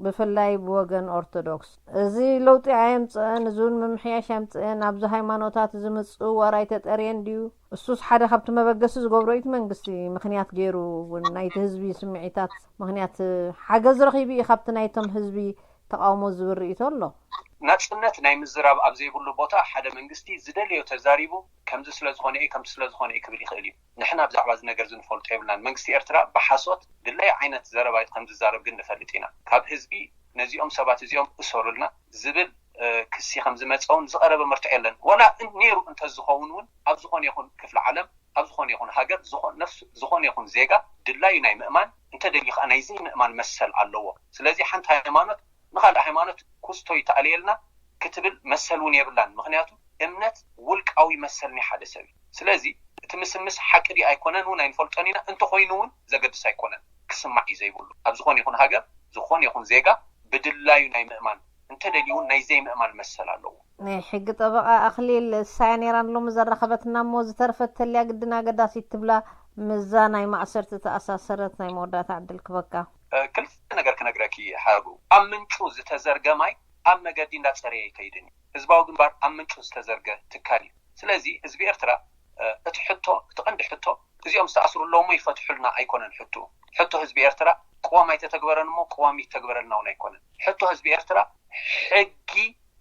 ብፍላይ ብወገን ኦርቶዶክስ። እዚ ለውጢ ኣየምጽአን፣ እዚ እውን ምምሕያሽ ኣምጽአን። ኣብዚ ሃይማኖታት እዚ ምጽውዋር ኣይተጠርየን ድዩ? እሱስ ሓደ ካብቲ መበገሲ ዝገብሮ እዩ እቲ መንግስቲ ምክንያት ገይሩ እውን ናይቲ ህዝቢ ስምዒታት ምክንያት ሓገዝ ረኺቡ እዩ ካብቲ ናይቶም ህዝቢ ተቃውሞ ዝብል ርእይቶ ኣሎ። ናጽነት ናይ ምዝራብ ኣብ ዘይብሉ ቦታ ሓደ መንግስቲ ዝደለዮ ተዛሪቡ ከምዚ ስለ ዝኾነ እዩ ከምዚ ስለ ዝኾነ እዩ ክብል ይኽእል እዩ። ንሕና ብዛዕባ እዚ ነገር እዚ ንፈልጦ የብልናን። መንግስቲ ኤርትራ ብሓሶት ድለይ ዓይነት ዘረባ ከም ዝዛረብ ግን ንፈልጥ ኢና። ካብ ህዝቢ ነዚኦም ሰባት እዚኦም እሰሩልና ዝብል ክሲ ከም ዝመፀ እውን ዝቐረበ መርትዖ የለን። ዋላ ነይሩ እንተዝኸውን እውን ኣብ ዝኾነ ይኹን ክፍሊ ዓለም ኣብ ዝኾነ ይኹን ሃገር ዝኾነ ይኹን ዜጋ ድላዩ ናይ ምእማን እንተደልዩ ከዓ ናይ ዘይምእማን መሰል ኣለዎ። ስለዚ ሓንቲ ሃይማኖት ንኻልእ ሃይማኖት ኩስቶ ይተኣለየልና ክትብል መሰል እውን የብላን። ምክንያቱ እምነት ውልቃዊ መሰል ናይ ሓደ ሰብ እዩ። ስለዚ እቲ ምስምስ ሓቂ ድዩ ኣይኮነን እውን ኣይንፈልጦን ኢና። እንተኮይኑ እውን ዘገድስ ኣይኮነን፣ ክስማዕ እዩ ዘይብሉ። ኣብ ዝኾነ ይኹን ሃገር ዝኾነ ይኹን ዜጋ ብድላዩ ናይ ምእማን እንተደልዩ እውን ናይ ዘይምእማን መሰል ኣለዎ። ናይ ሕጊ ጠበቓ ኣኽሊል ሳያ ነይራን ሎሚ ዘራኸበትና እሞ ዝተረፈት ተልያ ግድን ኣገዳሲት ትብላ ምስዛ ናይ ማእሰርቲ ተኣሳሰረት ናይ መወዳእታ ዕድል ክበካ። ክልተ ነገር ክነግረኪ ሓቡ። ኣብ ምንጩ ዝተዘርገ ማይ ኣብ መገዲ እንዳፀረየ ኣይከይድን እዩ። ህዝባዊ ግንባር ኣብ ምንጩ ዝተዘርገ ትካል እዩ። ስለዚ ህዝቢ ኤርትራ እቲ ሕቶ እቲ ቀንዲ ሕቶ እዚኦም ዝተኣስሩ ኣለዉ እሞ ይፈትሑልና ኣይኮነን ሕቶ ሕቶ ህዝቢ ኤርትራ ቅዋም ኣይተተግበረን እሞ ቅዋም ይተግበረልና እውን ኣይኮነን። ሕቶ ህዝቢ ኤርትራ ሕጊ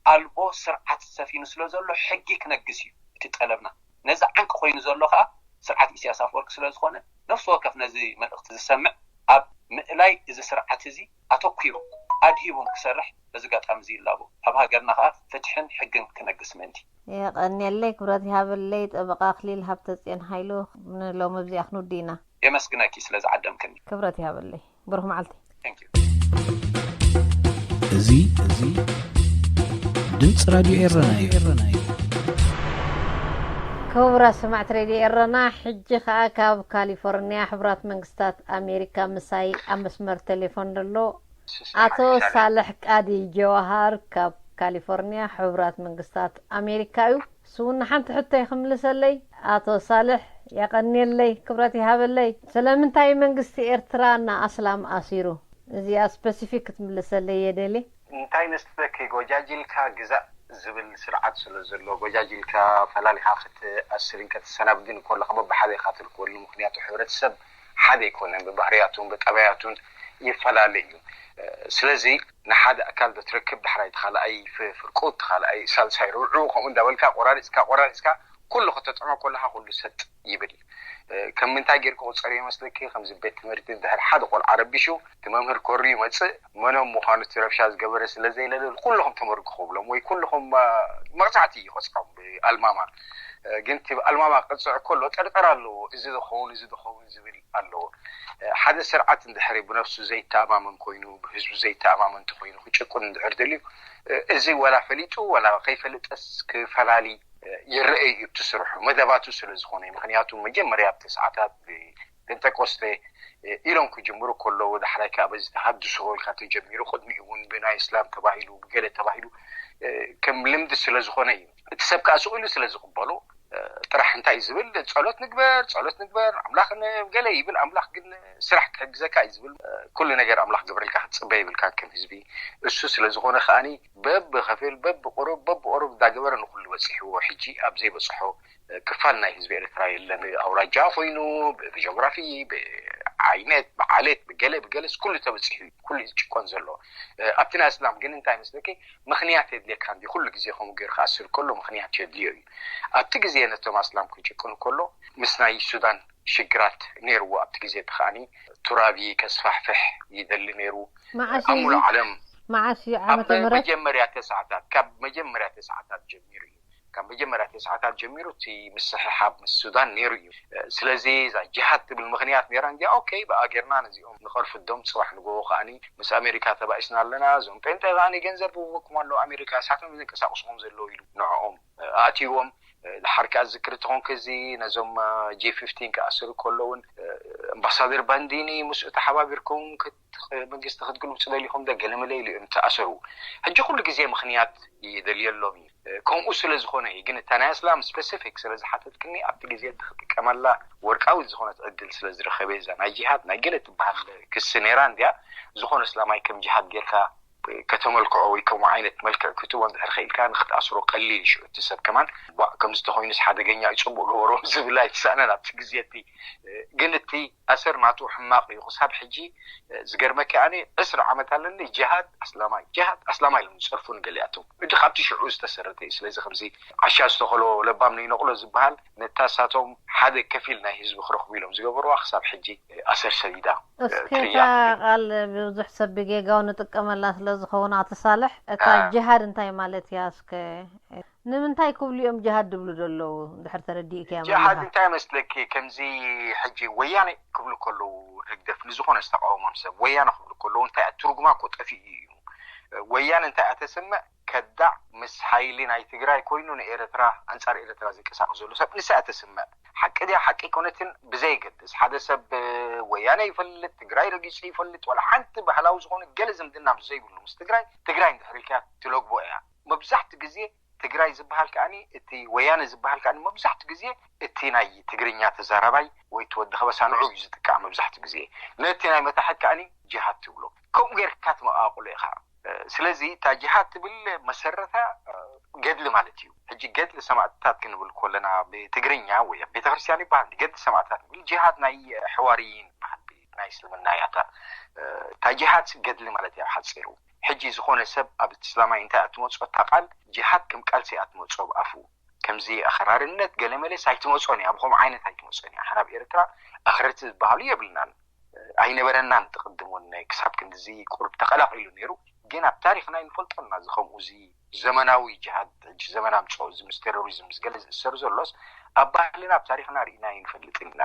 ኣልቦ ስርዓት ሰፊኑ ስለ ዘሎ ሕጊ ክነግስ እዩ እቲ ጠለብና። ነዚ ዓንቂ ኮይኑ ዘሎ ከዓ ስርዓት ኢሳያስ ኣፈወርቂ ስለ ዝኾነ ነፍሲ ወከፍ ነዚ መልእኽቲ ዝሰምዕ ኣብ ምእላይ እዚ ስርዓት እዚ ኣተኲሩ ኣድሂቡ ክሰርሕ በዚ ኣጋጣሚ እዚ ይላቦ። ኣብ ሃገርና ከዓ ፍትሕን ሕግን ክነግስ ምእንቲ። የቐንየለይ፣ ክብረት ይሃበለይ። ጠበቓ ኣኽሊል ሃብተጽዮን ሃይሉ፣ ንሎሚ ኣብዚኣ ክንውዲ ኢና። የመስግነኪ ስለ ዝዓደምክኒ። ክብረት ይሃበለይ። ብሩኽ መዓልቲ። Thank you። እዚ እዚ ድምፂ ራድዮ ኤረና እዩ። ክቡራት ሰማዕቲ ሬድዮ ኤረና፣ ሕጂ ኸኣ ካብ ካሊፎርኒያ ሕቡራት መንግስታት ኣሜሪካ ምሳይ ኣብ መስመር ቴሌፎን ዘሎ ኣቶ ሳልሕ ቃዲ ጀዋሃር ካብ ካሊፎርኒያ ሕቡራት መንግስታት ኣሜሪካ እዩ። እሱ እውን ንሓንቲ ሕቶይ ክምልሰለይ ኣቶ ሳልሕ የቐንየለይ፣ ክብረት ይሃበለይ። ስለምንታይ መንግስቲ ኤርትራ ንኣስላም ኣሲሩ? እዚኣ ስፐሲፊክ ክትምልሰለይ እየ ደልየ። እንታይ መስለኪ፣ ጎጃጅልካ ግዛእ ዝብል ስርዓት ስለ ዘሎ፣ ጎጃጅልካ ፈላሊኻ ክትኣስርን ከተሰናብድን ከለኻ በብሓደ ኢኻ ትርከበሉ። ምኽንያቱ ሕብረተሰብ ሓደ ኣይኮነን፣ ብባህርያቱን ብጠባያቱን ይፈላለ እዩ። ስለዚ ንሓደ ኣካል ዶ ትረክብ፣ ዳሕራይ እቲ ካልኣይ ፍ-፣ ፍርቁ፣ እቲ ካልኣይ ሳልሳይ ርብዑ፣ ከምኡ እንዳበልካ ቆራሪፅካ ቆራሪፅካ ኩሉ ከተጥዕሞ ከለኻ ኩሉ ሰጥ ይብል እዩ። ከም ምንታይ ጌርካ ክቁፀር ይመስለኪ? ከምዚ ቤት ትምህርቲ ድሕሪ ሓደ ቆልዓ ረቢሹ፣ እቲ መምህር ኮሪ ይመፅእ፣ መኖም ምዃኑ እቲ ረብሻ ዝገበረ ስለ ዘይለለ፣ ኩልኹም ተመርጉ ክብሎም ወይ ኩልኹም፣ አ፣ መቕፃዕቲ እዩ ይቐፅዖም ብኣልማማ። ግን እቲ ኣልማማ ክቅፅዕ ከሎ ጥርጠራ ኣለዎ። እዚ ዝኸውን እዚ ዝኸውን ዝብል ኣለዎ። ሓደ ስርዓት እንድሕሪ ብነፍሱ ዘይተኣማመን ኮይኑ፣ ብህዝቡ ዘይተኣማመን እንተኮይኑ፣ ክጭቁን እንድሕር ደልዩ፣ እዚ ዋላ ፈሊጡ ዋላ ከይፈልጠስ ክፈላሊ ይረአ እዩ እቲ ስርሑ፣ መደባቱ ስለ ዝኾነ እዩ። ምክንያቱ መጀመርያ ኣብቲ ሰዓታት ብፔንጠቆስቴ ኢሎም ክጅምሩ ከለዉ፣ ዳሕራይ ከዓ በዚ ተሃድሶ ኢልካ ተጀሚሩ፣ ቅድሚኡ እውን ብናይ እስላም ተባሂሉ ብገለ ተባሂሉ ከም ልምዲ ስለ ዝኾነ እዩ። እቲ ሰብ ከዓ ስቕ ኢሉ ስለ ዝቕበሎ ጥራሕ እንታይ እዩ ዝብል? ጸሎት ንግበር፣ ጸሎት ንግበር፣ ኣምላኽ ንገለ ይብል። ኣምላኽ ግን ስራሕ ክሕግዘካ እዩ ዝብል። ኩሉ ነገር ኣምላኽ ግበረልካ ክትጽበ ይብልካ ከም ህዝቢ። እሱ ስለ ዝኾነ ከኣኒ በብኸፊል በብቁሩብ በብቁሩብ እንዳገበረ ንኹሉ በጺሕዎ። ሕጂ ኣብ ዘይበጽሖ ክፋል ናይ ህዝቢ ኤርትራ የለን። ኣውራጃ ኮይኑ፣ ብጂኦግራፊ፣ ብዓይነት፣ ብዓሌት፣ ብገለ ብገለስ ኩሉ ተበጺሑ እዩ። ኩሉ እዩ ዝጭቆን ዘሎ። ኣብቲ ናይ እስላም ግን እንታይ መስለኪ? ምኽንያት የድልየካ እንዲ ኩሉ ግዜ ከምኡ ገይሩ ክኣስር ከሎ ምኽንያት የድልዮ እዩ። ኣብቲ ግዜ ነቶም ኣስላም ክጭቅኑ ከሎ ምስ ናይ ሱዳን ሽግራት ነይርዎ። ኣብቲ ግዜ እቲ ከኣኒ ቱራቢ ከስፋሕፍሕ ይደሊ ነይሩ። መዓስ ኣብ እዩ ሙሉእ እዚ? ዓለም መዓስ እዩ ዓመተ ኣብ ምህረት? መጀመርያ ተስዓታት ካብ መጀመርያ ተስዓታት ጀሚሩ እዩ። ካብ መጀመርያ ተስዓታት ጀሚሩ እቲ ምስሕሓብ ምስ ሱዳን ነይሩ እዩ። ስለዚ እዛ ጅሃድ ትብል ምኽንያት ነይራ እንዲያ። ኦኬ፣ ብኣ ጌርና ነዚኦም ንኸርፍዶም፣ ጽባሕ ንጎ ከኣኒ ምስ ኣሜሪካ ተባኢስና ኣለና። እዞም ጴንጠ ከኣኒ ገንዘብ ክህበኩም ኣሎ ኣሜሪካ፣ እሳቶም ዝንቀሳቅስዎም ዘለዉ ኢሉ ንዕኦም ኣእትይዎም። ድሓር ከኣ ዝክሪ ተኾንክ እዚ ነዞም ጂ ፊፍቲን ክኣስሩ ከለውን ኣምባሳደር ባንዲኒ ምስኡ ተሓባቢርኩም ክት- መንግስቲ ክትግልብጹ ደሊኹም ዶ ገለመለ ኢሉ እዮም ተኣሰሩ። ሕጂ ኩሉ ግዜ ምኽንያት ይደልየሎም እዩ። ከምኡ ስለ ዝኾነ እዩ። ግን እታ ናይ እስላም ስፔሲፊክ ስለ ዝሓተትክኒ ኣብቲ ግዜ እቲ ክጥቀመላ ወርቃዊት ዝኾነት ዕድል ስለ ዝረኸበ እዛ ናይ ጅሃድ ናይ ገለ ትበሃል ክሲ ነይራ እንድያ። ዝኾነ እስላማይ ከም ጅሃድ ጌርካ ከተመልክዖ ወይ ከምኡ ዓይነት መልክዕ ክትቦ እንድሕር ኽኢልካ ንክትኣስሮ ቀሊል እዩ። ሽዑ እቲ ሰብ ከማን ቧዕ ከምዚ ተኾይኑስ ሓደገኛ እዩ፣ ጽቡቅ ገበሮ ዝብል ኣይተሳእነን ኣብቲ ግዜ እቲ። ግን እቲ ኣሰር ናቱ ሕማቕ እዩ። ክሳብ ሕጂ ዝገርመኪ ኣነ ዕስራ ዓመት ኣለኒ ጅሃድ ኣስላማይ ጅሃድ ኣስላማይ ኢሎም ዝጸርፉ ንገሊኣቶም። እቲ ካብቲ ሽዑ ዝተሰረተ እዩ። ስለዚ ከምዚ ዓሻ ዝተኸሎ ለባም ነይነቕሎ ዝበሃል ነታ ሳቶም ሓደ ከፊል ናይ ህዝቢ ክረኽቡ ኢሎም ዝገበርዋ ክሳብ ሕጂ ኣሰር ሰዲዳ እስከ ትርእያ እታ ኣለኪ። ቃል ብዙሕ ሰብ ብጌጋው ንጥቀመላ ስለ ዝኸውን ኣቶ ሳልሕ እታ እ። ጅሃድ እንታይ ማለት እያ? እስከ ንምንታይ ክብሉ እዮም ጅሃድ ድብሉ ዘለዉ? ድሕር ተረዲእክያ ጅሃድ መለኻ እንታይ መስለኪ? ከምዚ ሕጂ ወያነ ክብሉ ከለዉ ህግደፍ ንዝኾነ ዝተቃወሞም ሰብ ወያነ ክብሉ ከለዉ እንታይ ትርጉማ እኮ ጠፊኡ እዩ። ወያነ እንታይ እያ ተስምዕ? ከዳዕ ምስ ሓይሊ ናይ ትግራይ ኮይኑ ንኤርትራ ኣንጻር ኤርትራ ዝንቀሳቀስ ዘሎ ሰብ ንሳ እያ ተስምዕ። ሓቂ ድያ ሓቂ ኣይኮነትን ብዘይገድስ ሓደ ሰብ ወያነ ይፈልጥ፣ ትግራይ ረጊጹ ይፈልጥ፣ ዋላ ሓንቲ ባህላዊ ዝኾነ ገለ ዝምድና ምስ ዘይብሉ ምስ ትግራይ ትግራይ እንድሕር ኢልካ ትለግቦ እያ። መብዛሕትኡ ግዜ ትግራይ ዝበሃል ከኣኒ እቲ ወያነ ዝበሃል ከኣኒ መብዛሕትኡ ግዜ እቲ ናይ ትግርኛ ተዛራባይ ወይ እቲ ወዲ ከበሳ ንዑ እዩ ዝጥቃዕ መብዛሕትኡ ግዜ። ነቲ ናይ መታሕት ከኣኒ ጅሃድ ትብሎ። ከምኡ ጌርካ ትመቓቕሎ ኢኻ። ስለዚ እታ ጅሃድ ትብል መሰረታ ገድሊ ማለት እዩ። ሕጂ ገድሊ ሰማእታት ክንብል ከለና ብትግርኛ ወይ ኣብ ቤተክርስትያን ይበሃል ገድሊ ሰማእታት ንብል። ጅሃድ ናይ ሕዋርይን ይበሃል ናይ እስልምና ያታ። እታ ጅሃድ ገድሊ ማለት እዩ ኣብ ሓፂሩ። ሕጂ ዝኾነ ሰብ ኣብ እቲ እስላማይ እንታይ እያ ትመፅኦ እታ ቃል ጅሃድ ከም ቃልሲ እያ ትመፅኦ ኣብ ኣፉ። ከምዚ ኣኽራርነት ገለመለስ ኣይትመፅኦን እያ። ኣብ ከምኡ ዓይነት ኣይትመፅኦን እያ። ሓና ኣብ ኤርትራ ኣኽረርቲ ዝበሃሉ የብልናን። ኣይነበረናን። ትቕድም እውን ክሳብ ክንድዚ ቁሩብ ተቐላቒሉ ነይሩ። ግን ኣብ ታሪኽና ይንፈልጦ እና እዚ ከምኡ እዚ ዘመናዊ ጅሃድ ሕጂ ዘመን ኣምፅኦ እዚ ምስ ቴሮሪዝም ምስ ገለ ዝእሰር ዘሎስ ኣብ ባህልና ኣብ ታሪኽና ርኢና ይንፈልጥን ኢና።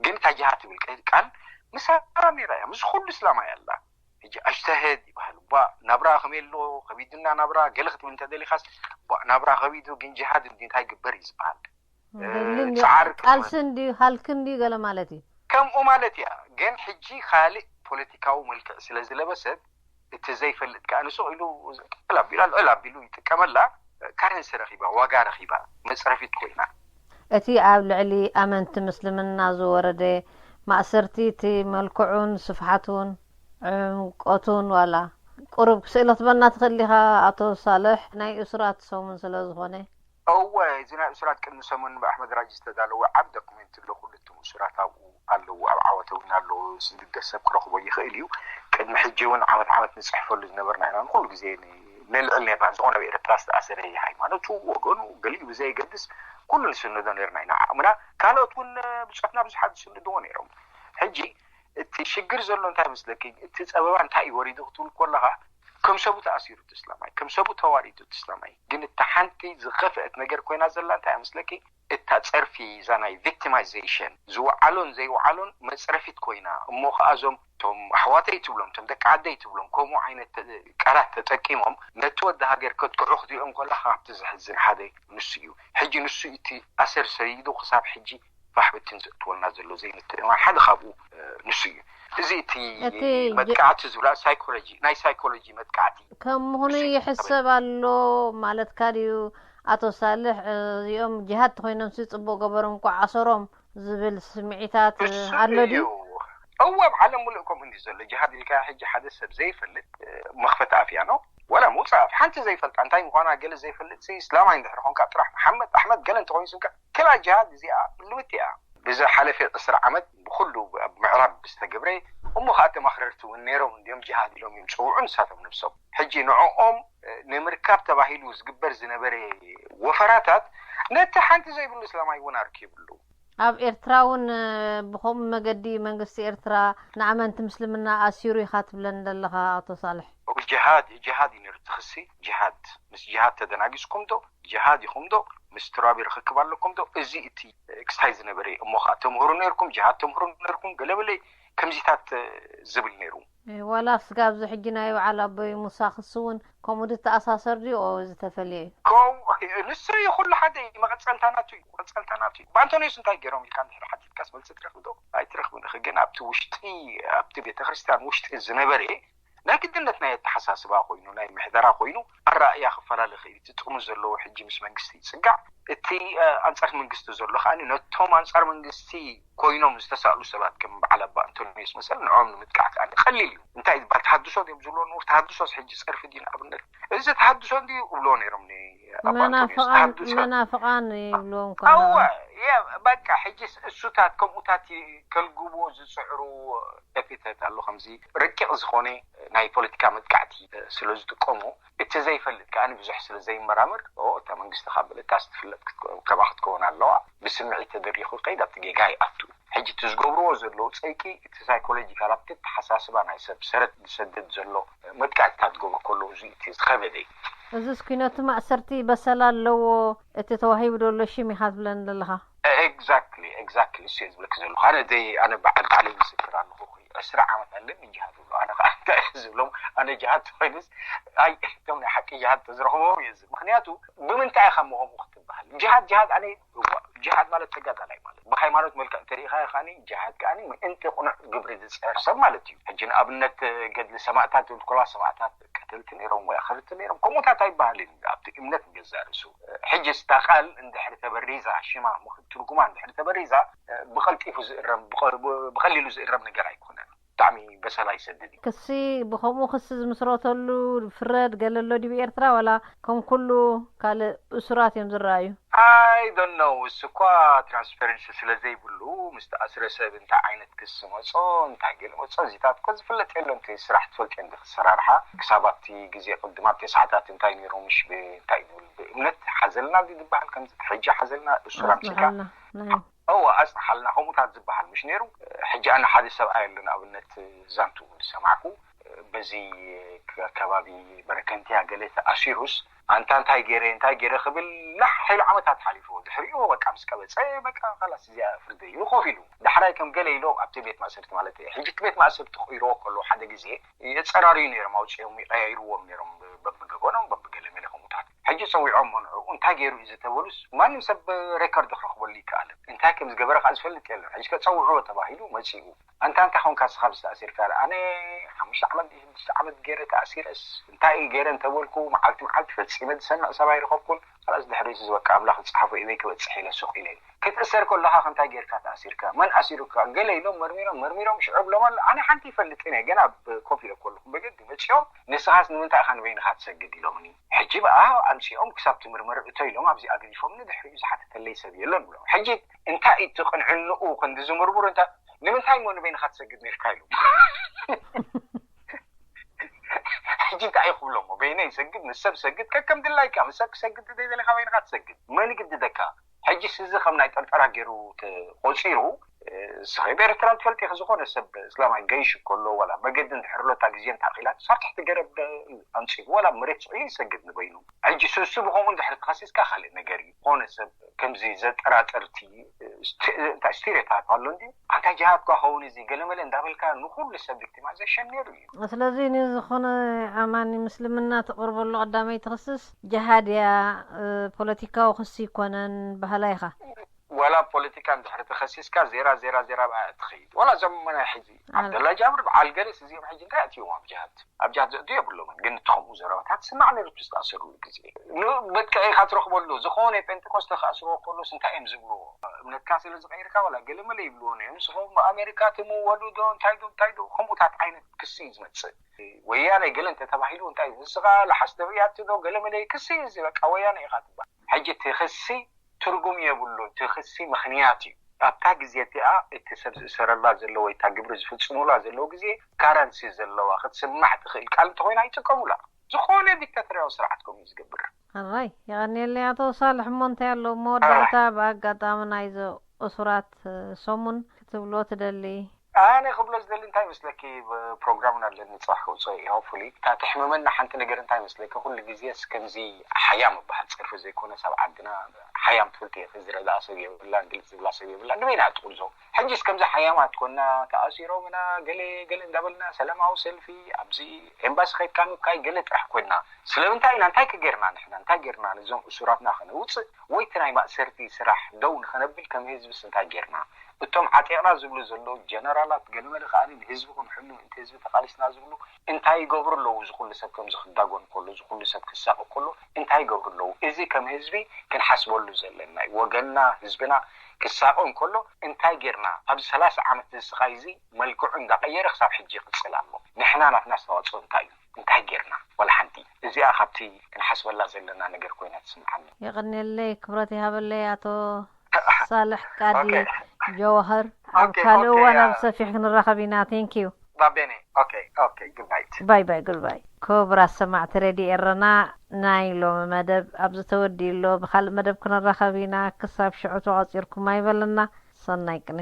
ግን እታ ጅሃድ ትብል ቀ- ቃል ምስ ኣራሜራ እያ ምስ ኩሉ እስላማይ ኣላ። ሕጂ ኣጅተህድ ይበሃል ባ ናብራ ከመይ ኣሎ ከቢዱና ናብራ ገለ ክትብል እንተደሊኻስ ባ ናብራ ከቢዱ ግን ጅሃድ እንዲ እንታይ ግበር እዩ ዝበሃል። ገድሊ እንዲ ጻዕሪ ቃልሲ እንዲ ሃልኪ እንዲ ገለ ማለት እዩ። ከምኡ ማለት እያ። ግን ሕጂ ካልእ ፖለቲካዊ መልክዕ ስለ ዝለበሰት እቲ ዘይፈልጥ ከዓ ንስቕ ኢሉ ልዕል ኣቢሉ ኣልዕል ኣቢሉ ይጥቀመላ። ካረንሲ ረኺባ ዋጋ ረኺባ መፅረፊት ኮይና። እቲ ኣብ ልዕሊ ኣመንቲ ምስልምና ዝወረደ ማእሰርቲ እቲ መልክዑን ስፍሓቱን ዕምቆቱን ዋላ ቁሩብ ክስእሎ ትበና ትኽእል ዲኻ ኣቶ ሳልሕ ናይ እሱራት ሰሙን ስለ ዝኾነ? እወ እዚ ናይ እሱራት ቅድሚ ሰሙን ብኣሕመድ ራጂ ዝተዳለወ ዓብ ዶኩሜንት ኣሎ። ኩሉ እቶም እሱራት ኣብኡ ኣለዉ። ኣብ ዓወተ እውን ኣሎ። ዝድገስ ሰብ ክረኽቦ ይኽእል እዩ። ቅድሚ ሕጂ እውን ዓመት ዓመት ንፅሕፈሉ ዝነበርና ኢና። ንኩሉ ግዜ ነልዕል ነርና። ዝኾነ ኣብ ኤርትራ ዝተኣሰረ ሃይማኖቱ ወገኑ ገሊኡ ብዘየገድስ ኩሉ ንስንዶ ነርና ኢና ዓቕምና። ካልኦት እውን ብፆትና ብዙሓት ዝስንድዎ ነይሮም። ሕጂ እቲ ሽግር ዘሎ እንታይ መስለኪ? እቲ ፀበባ እንታይ እዩ ወሪዱ ክትብል ከለኻ ከም ሰቡ ተኣሲሩ እቲ እስላማይ ከም ሰቡ ተዋሪዱ እቲ እስላማይ። ግን እታ ሓንቲ ዝኸፍአት ነገር ኮይና ዘላ እንታይ መስለኪ? እታ ጸርፊ፣ እዛ ናይ ቪክቲማይዜሽን፣ ዝወዓሎን ዘይወዓሎን መጽረፊት ኮይና። እሞ ከኣ እዞም፣ እቶም ኣሕዋተይ ትብሎም፣ እቶም ደቂ ዓደይ ትብሎም፣ ከምኡ ዓይነት ቃላት ተጠቂሞም ነቲ ወዲ ሃገር ከጥቅዑ ክትሪኦም ከለኻ፣ ካብቲ ዘሕዝን ሓደ ንሱ እዩ። ሕጂ ንሱ እቲ ኣሰር ሰይዱ ክሳብ ሕጂ ፋሕ ብትን ዘእትወልና ዘሎ ዘይምትእምማን ሓደ ካብኡ ንሱ እዩ። እዚ እቲ መጥቃዕቲ ዝብላ ሳይኮሎጂ፣ ናይ ሳይኮሎጂ መጥቃዕቲ። ከም ምዃኑ ይሕሰብ ኣሎ ማለትካ ድዩ? ኣቶ ሳልሕ፣ እዚኦም ጅሃድ ተኾይኖም ሲ ጽቡቕ ገበሮም፣ እንኳዕ ኣሰሮም ዝብል ስምዒታት ኣሎ ድዩ? እወ፣ ኣብ ዓለም ሙሉእ ከምኡ እንዲ ዘሎ። ጅሃድ ኢልካ ሕጂ ሓደ ሰብ ዘይፈልጥ መኽፈት ኣፍ እያ ነው፣ ወላ ምውጻእ ኣፍ። ሓንቲ ዘይፈልጣ እንታይ ምዃና ገለ ዘይፈልጥ ሲ እስላማይ እንድሕር ኾንካ ጥራሕ፣ መሓመድ ኣሕመድ ገለ እንተኾይኑ ስምካ፣ ክላ ጅሃድ እዚኣ ልምት እያ። ብዝሓለፈ ዕስራ ዓመት ብኹሉ ኣብ ምዕራብ ዝተገብረ፣ እሞ ኸኣ ተማኽረርቲ እውን ነይሮም እንድዮም፣ ጅሃድ ኢሎም እዮም ዝጽውዑ ንሳቶም ነብሶም። ሕጂ ንዕኦም ንምርካብ ተባሂሉ ዝግበር ዝነበረ ወፈራታት ነቲ ሓንቲ ዘይብሉ እስላማይ እውን ኣርኪብሉ። ኣብ ኤርትራ እውን ብኸምኡ መገዲ መንግስቲ ኤርትራ ንኣመንቲ ምስልምና ኣሲሩ ኢኻ ትብለኒ ዘለኻ ኣቶ ሳልሕ? ጅሃድ፣ ጅሃድ እዩ ነይሩ እቲ ክሲ። ጅሃድ፣ ምስ ጅሃድ ተደናጊጽኩም ዶ? ጅሃድ ኢኹም ዶ? ምስ ትራቢ ርኽክብ ኣለኩም ዶ? እዚ እቲ ክስታይ ዝነበረ እዩ። እሞ ኸኣ ተምህሩ ነይርኩም፣ ጅሃድ ተምህሩ ነይርኩም፣ ገለበለ ከምዚታት ዝብል ነይሩ። ዋላ ስጋብ እዚ ሕጂ ናይ በዓል ኣቦይ ሙሳ ክሲ እውን ከምኡ ድተኣሳሰር ድዩ? ኦ ዝተፈልየ እዩ። ከው ንሱ እዩ ኩሉ ሓደ እዩ። መቐጸልታ ናቱ እዩ። መቐጸልታ ናቱ እዩ። ብኣንቶኒዮስ እንታይ ገይሮም ኢልካ እንድሕር ሓቲትካስ መልሲ ትረኽብ ዶ? ኣይትረኽብን ኢኺ። ግን ኣብቲ ውሽጢ፣ ኣብቲ ቤተ ክርስቲያን ውሽጢ ዝነበረ ናይ ግድነት ናይ ኣተሓሳስባ ኮይኑ፣ ናይ ምሕደራ ኮይኑ ኣረኣእያ ክፈላለ ይኽእል እዩ። እቲ ጥቕሚ ዘለዎ ሕጂ ምስ መንግስቲ ይጽጋዕ፣ እቲ ኣንጻር መንግስቲ ዘሎ ከኣ ነቶም ኣንጻር መንግስቲ ኮይኖም ዝተሳእሉ ሰባት ከም በዓል ኣባ ኣንቶኒዮስ መሰል ንዕኦም ንምጥቃዕ ከኣ ቀሊል እዩ። እንታይ ዝበሃል ተሃድሶ ድዮም ዝብልዎ? ንቡር ተሃድሶስ ሕጂ ጸርፊ ድዩ ንኣብነት? እዚ ተሃድሶ እንድዩ እብልዎ ነይሮም ንኣባ ኣንቶኒዮስ። መናፍቓን ተሃድሶ መናፍቓን ይብልዎም እወ ከለዉ። የ በቃ ሕጂ እሱታት ከምኡታት ከልግብዎ ዝጽዕሩ ኤፒተት ኣሎ። ከምዚ ረቂቕ ዝኾነ ናይ ፖለቲካ መጥቃዕቲ ስለ ዝጥቀሙ፣ እቲ ዘይፈልጥ ከኣ ብዙሕ ስለ ዘይመራመር፣ ኦ እታ መንግስቲ ካብ በለታስ ትፍለጥ ክትከ- ከማ ክትከውን ኣለዋ። ብስምዒት ተደሪኹ ከይድ ኣብቲ ጌጋ ይኣቱ። ሕጂ እቲ ዝገብርዎ ዘለዉ ጸይቂ እቲ ሳይኮሎጂካል ኣብቲ ኣተሓሳስባ ናይ ሰብ ሰረት ዝሰድድ ዘሎ መጥቃዕትታት ክገብሩ ከለዉ እዚ እቲ ዝኸበደ እዩ። እዚስ ኩነቱ ማእሰርቲ በሰላ ኣለዎ እቲ ተዋሂቡ ዘሎ ሽም ኢኻ ትብለኒ ዘለኻ? ኤግዛክትሊ ኤግዛክትሊ እሱ እየ ዝብለኪ ዘለኹ። ኣነ ዘይ ኣነ በዓል ባዕለይ ምስክር ኣለኹ። ዕስራ ዓመት ኣለኒ ጅሃድ ዝብሎ ኣነ ከዓ እንታይ እየ ዝብሎም? ኣነ ጅሃድ ተኾይኑስ ኣይ እቶም ናይ ሓቂ ጅሃድ ተዝረኽቦም እየ ዝብል። ምክንያቱ ብምንታይ ኢኻ እሞ ከምኡ ክትበሃል? ጅሃድ ጅሃድ ኣነ እዋ ጅሃድ ማለት ተጋዳላይ ማለት ብሃይማኖት መልክዕ እንተሪኢኻ ከዓኒ ጅሃድ ከዓኒ ምእንቲ ቅኑዕ ግብሪ ዝፅዕር ሰብ ማለት እዩ። ሕጂ ንኣብነት ገድሊ ሰማእታት ዝብል ከለዋ ሰማእታት ቀተልቲ ነይሮም ወይ ኣኸልቲ ነይሮም ከምኡታት ኣይበሃልን እዩ ኣብቲ እምነት ንገዛእ ርእሱ። ሕጂ እታ ቃል እንድሕሪ ተበሪዛ ሽማ ትርጉማ እንድሕሪ ተበሪዛ ብቐልጢፉ ዝእረም ብቐ- ብቐሊሉ ዝእረም ነገር ኣይኮነን። ብጣዕሚ በሰላ ይሰድድ እዩ። ክሲ ብኸምኡ ክሲ ዝምስረተሉ ፍረድ ገለ ኣሎ ድዩ ኤርትራ ዋላ ከም ኩሉ ካልእ እሱራት እዮም ዝረኣዩ? I don't know እሱ እኳ ትራንስፐረንሲ ስለ ዘይብሉ ምስ ተኣስረ ሰብ እንታይ ዓይነት ክሲ መጾ እንታይ ገለ መጾ እዚታት እኮ ዝፍለጥ የለን። እቲ ስራሕ ትፈልጥ እንዲ ክሰራርሓ ክሳብ ኣብቲ ግዜ ቅድም ኣብ ተስዓታት እንታይ ነይሩ ምሽ እንታይ ዝብል ብእምነት ሓዘልና ድዩ ዝበሃል ከምዚ ሕጂ ሓዘልና እሱር ኣምሲልካ ኣጽንሓልና ናይ እወ ኣጽንሓልና ከምኡታት ዝበሃል ምሽ ነይሩ። ሕጂ ኣነ ሓደ ሰብኣይ ኣሎ ንኣብነት ዛንቱ ዝሰማዕኩ በዚ ከባቢ በረከንቲያ ገለ ተኣሲሩስ ኣንታ እንታይ ገይረ እንታይ ገይረ ክብል ላሕ ኢሉ ዓመታት ሓሊፍዎ። ድሕሪኡ በቃ ምስ ቀበፀ በቃ ካላስ እዚኣ ፍርደይ ኢሉ ኮፍ ኢሉ። ዳሕራይ ከም ገለ ኢሎም ኣብቲ ቤት ማእሰርቲ ማለት እየ። ሕጂ እቲ ቤት ማእሰርቲ ክቕይርዎ ከለዉ ሓደ ግዜ የፀራርዩ ነይሮም፣ ኣውፂኦም ይቀያይርዎም ነይሮም በብገበኖም በብገለ መለ ከምኡታት። ሕጂ ፀዊዖሞ ንዕኡ እንታይ ገይሩ እዩ ዝተበሉስ ማንም ሰብ ሬከርድ ክረኽበሉ ይከኣልን። እንታይ ከም ዝገበረ ከዓ ዝፈልጥ የለን። ሕጂ ከፀውዕዎ ተባሂሉ መፂኡ። ኣንታ እንታይ ኾንካ ንስኻ ኣብዚ ተኣሲርካ? ኣነ ሓሙሽተ ዓመት ድዩ ሽዱሽተ ዓመት ገይረ ተኣሲረስ እንታይ እዩ ገይረ እንተበልኩ መዓልቲ መዓልቲ ፈጺመ ዝሰምዕ ሰብ ኣይረኸብኩን። ካላስ ድሕሪኡስ በቃ ኣምላኽ ዝጸሓፎ ኢበይ ክበጽሕ ኢለ ሱቕ ኢለ። ክትእሰር ከለኻ ከ እንታይ ገይርካ ተኣሲርካ? መን ኣሲሩካ? ገለ ኢሎም መርሚሮም መርሚሮም ሽዑ ብሎም ኣሎ። ኣነ ሓንቲ ይፈልጥን እየ ገና ኮፍ ኢለ ከለኹ ብግዲ መጺኦም ንስኻስ ንምንታይ ኢኻ ንበይንኻ ትሰግድ ኢሎምኒ። ሕጂ በኣ ኣምጺኦም ክሳብ ትምርመር እቶ ኢሎም ኣብዚ ኣግዲፎምኒ ድሕሪኡ ዝሓተተለይ ሰብ የለን ብሎም። ሕጂ እንታይ እዩ እቲ ቅንዕንኡ ክንዲ ዝምርምሩ እንታይ ንምንታይ እሞ ንበይንኻ ትሰግድ ነርካ ኢሉ ሕጂ እንታይ ክብሎ እሞ በይነ ይሰግድ ምስ ሰብ ሰግድ ከከም ድላይካ ምስ ሰብ ክሰግድ ዘይደለካ በይንካ ትሰግድ መን ይግድደካ ሕጂ ስዚ ከም ናይ ጠርጠራ ገይሩ ተቆፂሩ ንስኺ ብኤርትራ ትፈልጢ ኢኺ፣ ዝኾነ ሰብ እስላማይ ገይሽ ከሎ ዋላ መገዲ እንድሕር ኣሎ እታ ግዜ እንተ ኣኺላ ሳብ ትሕቲ ገረብ ኣንጺፉ ዋላ መሬት ስዒሉ ይሰግድ ንበይኑ። ሕጂ ስሱ ብኸምኡ እንድሕር ተኸሲስካ ካልእ ነገር እዩ። ዝኾነ ሰብ ከምዚ ዘጠራጥርቲ ስቴሪዮታይፕ ኣሎ እንዲ ኣንታ ጅሃድ ኳ ኸውን እዚ ገለመለ እንዳበልካ ንኹሉ ሰብ ቪክቲማይዜሽን ነይሩ እዩ። ስለዚ ንዝኾነ ኣማኒ ምስልምና ተቕርበሉ ቀዳመይቲ ክስስ ጅሃድ እያ፣ ፖለቲካዊ ክሲ ይኮነን ባህላ ኢኻ። ዋላ ፖለቲካ እንድሕር ተኸሲስካ ዜራ ዜራ ዜራ ብኣ ትኸይድ። ዋላ እዞም ናይ ሕጂ ዓብደላ ጃብር በዓል ገለስ እዚኦም ሕጂ እንታይ ኣትዮም ኣብ ጅሃድ? ኣብ ጅሃድ ዘእቱ የብሎምን። ግን እቲ ከምኡ ዘረባታት ስማዕ ነይሩ እቲ ዝተኣሰሩሉ ግዜ። በቃ ኢኻ ትረኽበሉ። ዝኾነ ጴንጤቆስተ ክኣስርዎ ከሎስ እንታይ እዮም ዝብልዎ? እምነትካ ስለ ዝቐይርካ ዋላ ገለ መለ ይብልዎ ነይሩ። ንስኹም ኣሜሪካ ትምወሉ ዶ እንታይ ዶ እንታይ ዶ ከምኡታት ዓይነት ክሲ እዩ ዝመጽእ። ወያነ ገለ እንተተባሂሉ እንታይ ንስኻ ለሓስ ተርእያቲ ዶ ገለ መለ ክሲ እዩ እዚ በቃ ወያነ ኢኻ ትበሃል። ሕጂ እቲ ክሲ ትርጉም የብሉን። እቲ ክሲ ምኽንያት እዩ። ኣብታ ግዜ እቲኣ እቲ ሰብ ዝእሰረላ ዘሎ ወይ እታ ግብሪ ዝፍጽሙላ ዘለዉ ግዜ ካረንሲ ዘለዋ ክትስማዕ ትኽእል ቃል እንተኾይና ይጥቀሙላ። ዝኾነ ዲክታቶርያዊ ስርዓት ከምኡ እዩ ዝገብር። ሕራይ የቐንየለይ ኣቶ ሳልሕ። እሞ እንታይ ኣሎ መወዳእታ ብኣጋጣሚ ናይዞ እሱራት ሰሙን ክትብሎ ትደሊ? ኣነ ክብሎ ዝደሊ እንታይ መስለኪ፣ ፕሮግራም እውን ኣለኒ ፅባሕ ከውፅኦ እዩ ሆፕፉሊ። እታ ትሕምመና ሓንቲ ነገር እንታይ መስለኪ፣ ኩሉ ግዜስ ከምዚ ሓያም እበሃል ፀርፊ ዘይኮነስ ኣብ ዓድና ሓያም ትፈልጢ ኢኺ፣ ዝረድኣ ሰብ የብላን ግልፅ ዝብላ ሰብ የብላን ንበይና ትቕልዞ። ሕጂስ ከምዚ ሓያማት ኮና ተኣሲሮምና ገለ ገለ እንዳበልና ሰላማዊ ሰልፊ ኣብዚ ኤምባሲ ከይድካ ምካይ ገለ ጥራሕ ኮይና ስለምንታይ ኢና እንታይ ከጌርና ንሕና እንታይ ጌርና ነዞም እሱራትና ከነውፅእ ወይ እቲ ናይ ማእሰርቲ ስራሕ ደው ንኸነብል ከም ህዝብስ እንታይ ጌርና? እቶም ዓጢቕና ዝብሉ ዘለዉ ጀነራላት ገለመለ ከኣ ንህዝቢ ክንሕሉ ምእንቲ ህዝቢ ተቓሊስና ዝብሉ እንታይ ይገብሩ ኣለዉ? እዚ ኩሉ ሰብ ከምዚ ክዳጎን ከሎ እዚ ኩሉ ሰብ ክሳቐ ከሎ እንታይ ይገብሩ ኣለዉ? እዚ ከም ህዝቢ ክንሓስበሉ ዘለና እዩ። ወገንና ህዝብና ክሳቐ እንከሎ እንታይ ጌርና? ኣብዚ ሰላሳ ዓመት እዚ ስቓይ እዚ መልክዑ እንዳቐየረ ክሳብ ሕጂ ይቕጽል ኣሎ። ንሕና ናትና ኣስተዋፅኦ እንታይ እዩ? እንታይ ጌርና? ዋላ ሓንቲ። እዚኣ ካብቲ ክንሓስበላ ዘለና ነገር ኮይና ትስምዓኒ። የቐንየለይ፣ ክብረት ይሃበለይ ኣቶ ሳልሕ ቃዲ ጀዋህር። ኣብ ካልእ እዋን ኣብ ሰፊሕ ክንራኸብ ኢና። ቴንኪዩ። ባቤኔ። ኦኬ ኦኬ። ጉድናይት። ባይ ባይ። ጉድባይ። ክቡራት ሰማዕቲ ሬድዮ ኤረና፣ ናይ ሎሚ መደብ ኣብዚ ተወዲኡ ኣሎ። ብኻልእ መደብ ክንራኸብ ኢና። ክሳብ ሽዑ ተቋፂርኩም ኣይበለና። ሰናይ ቅነ።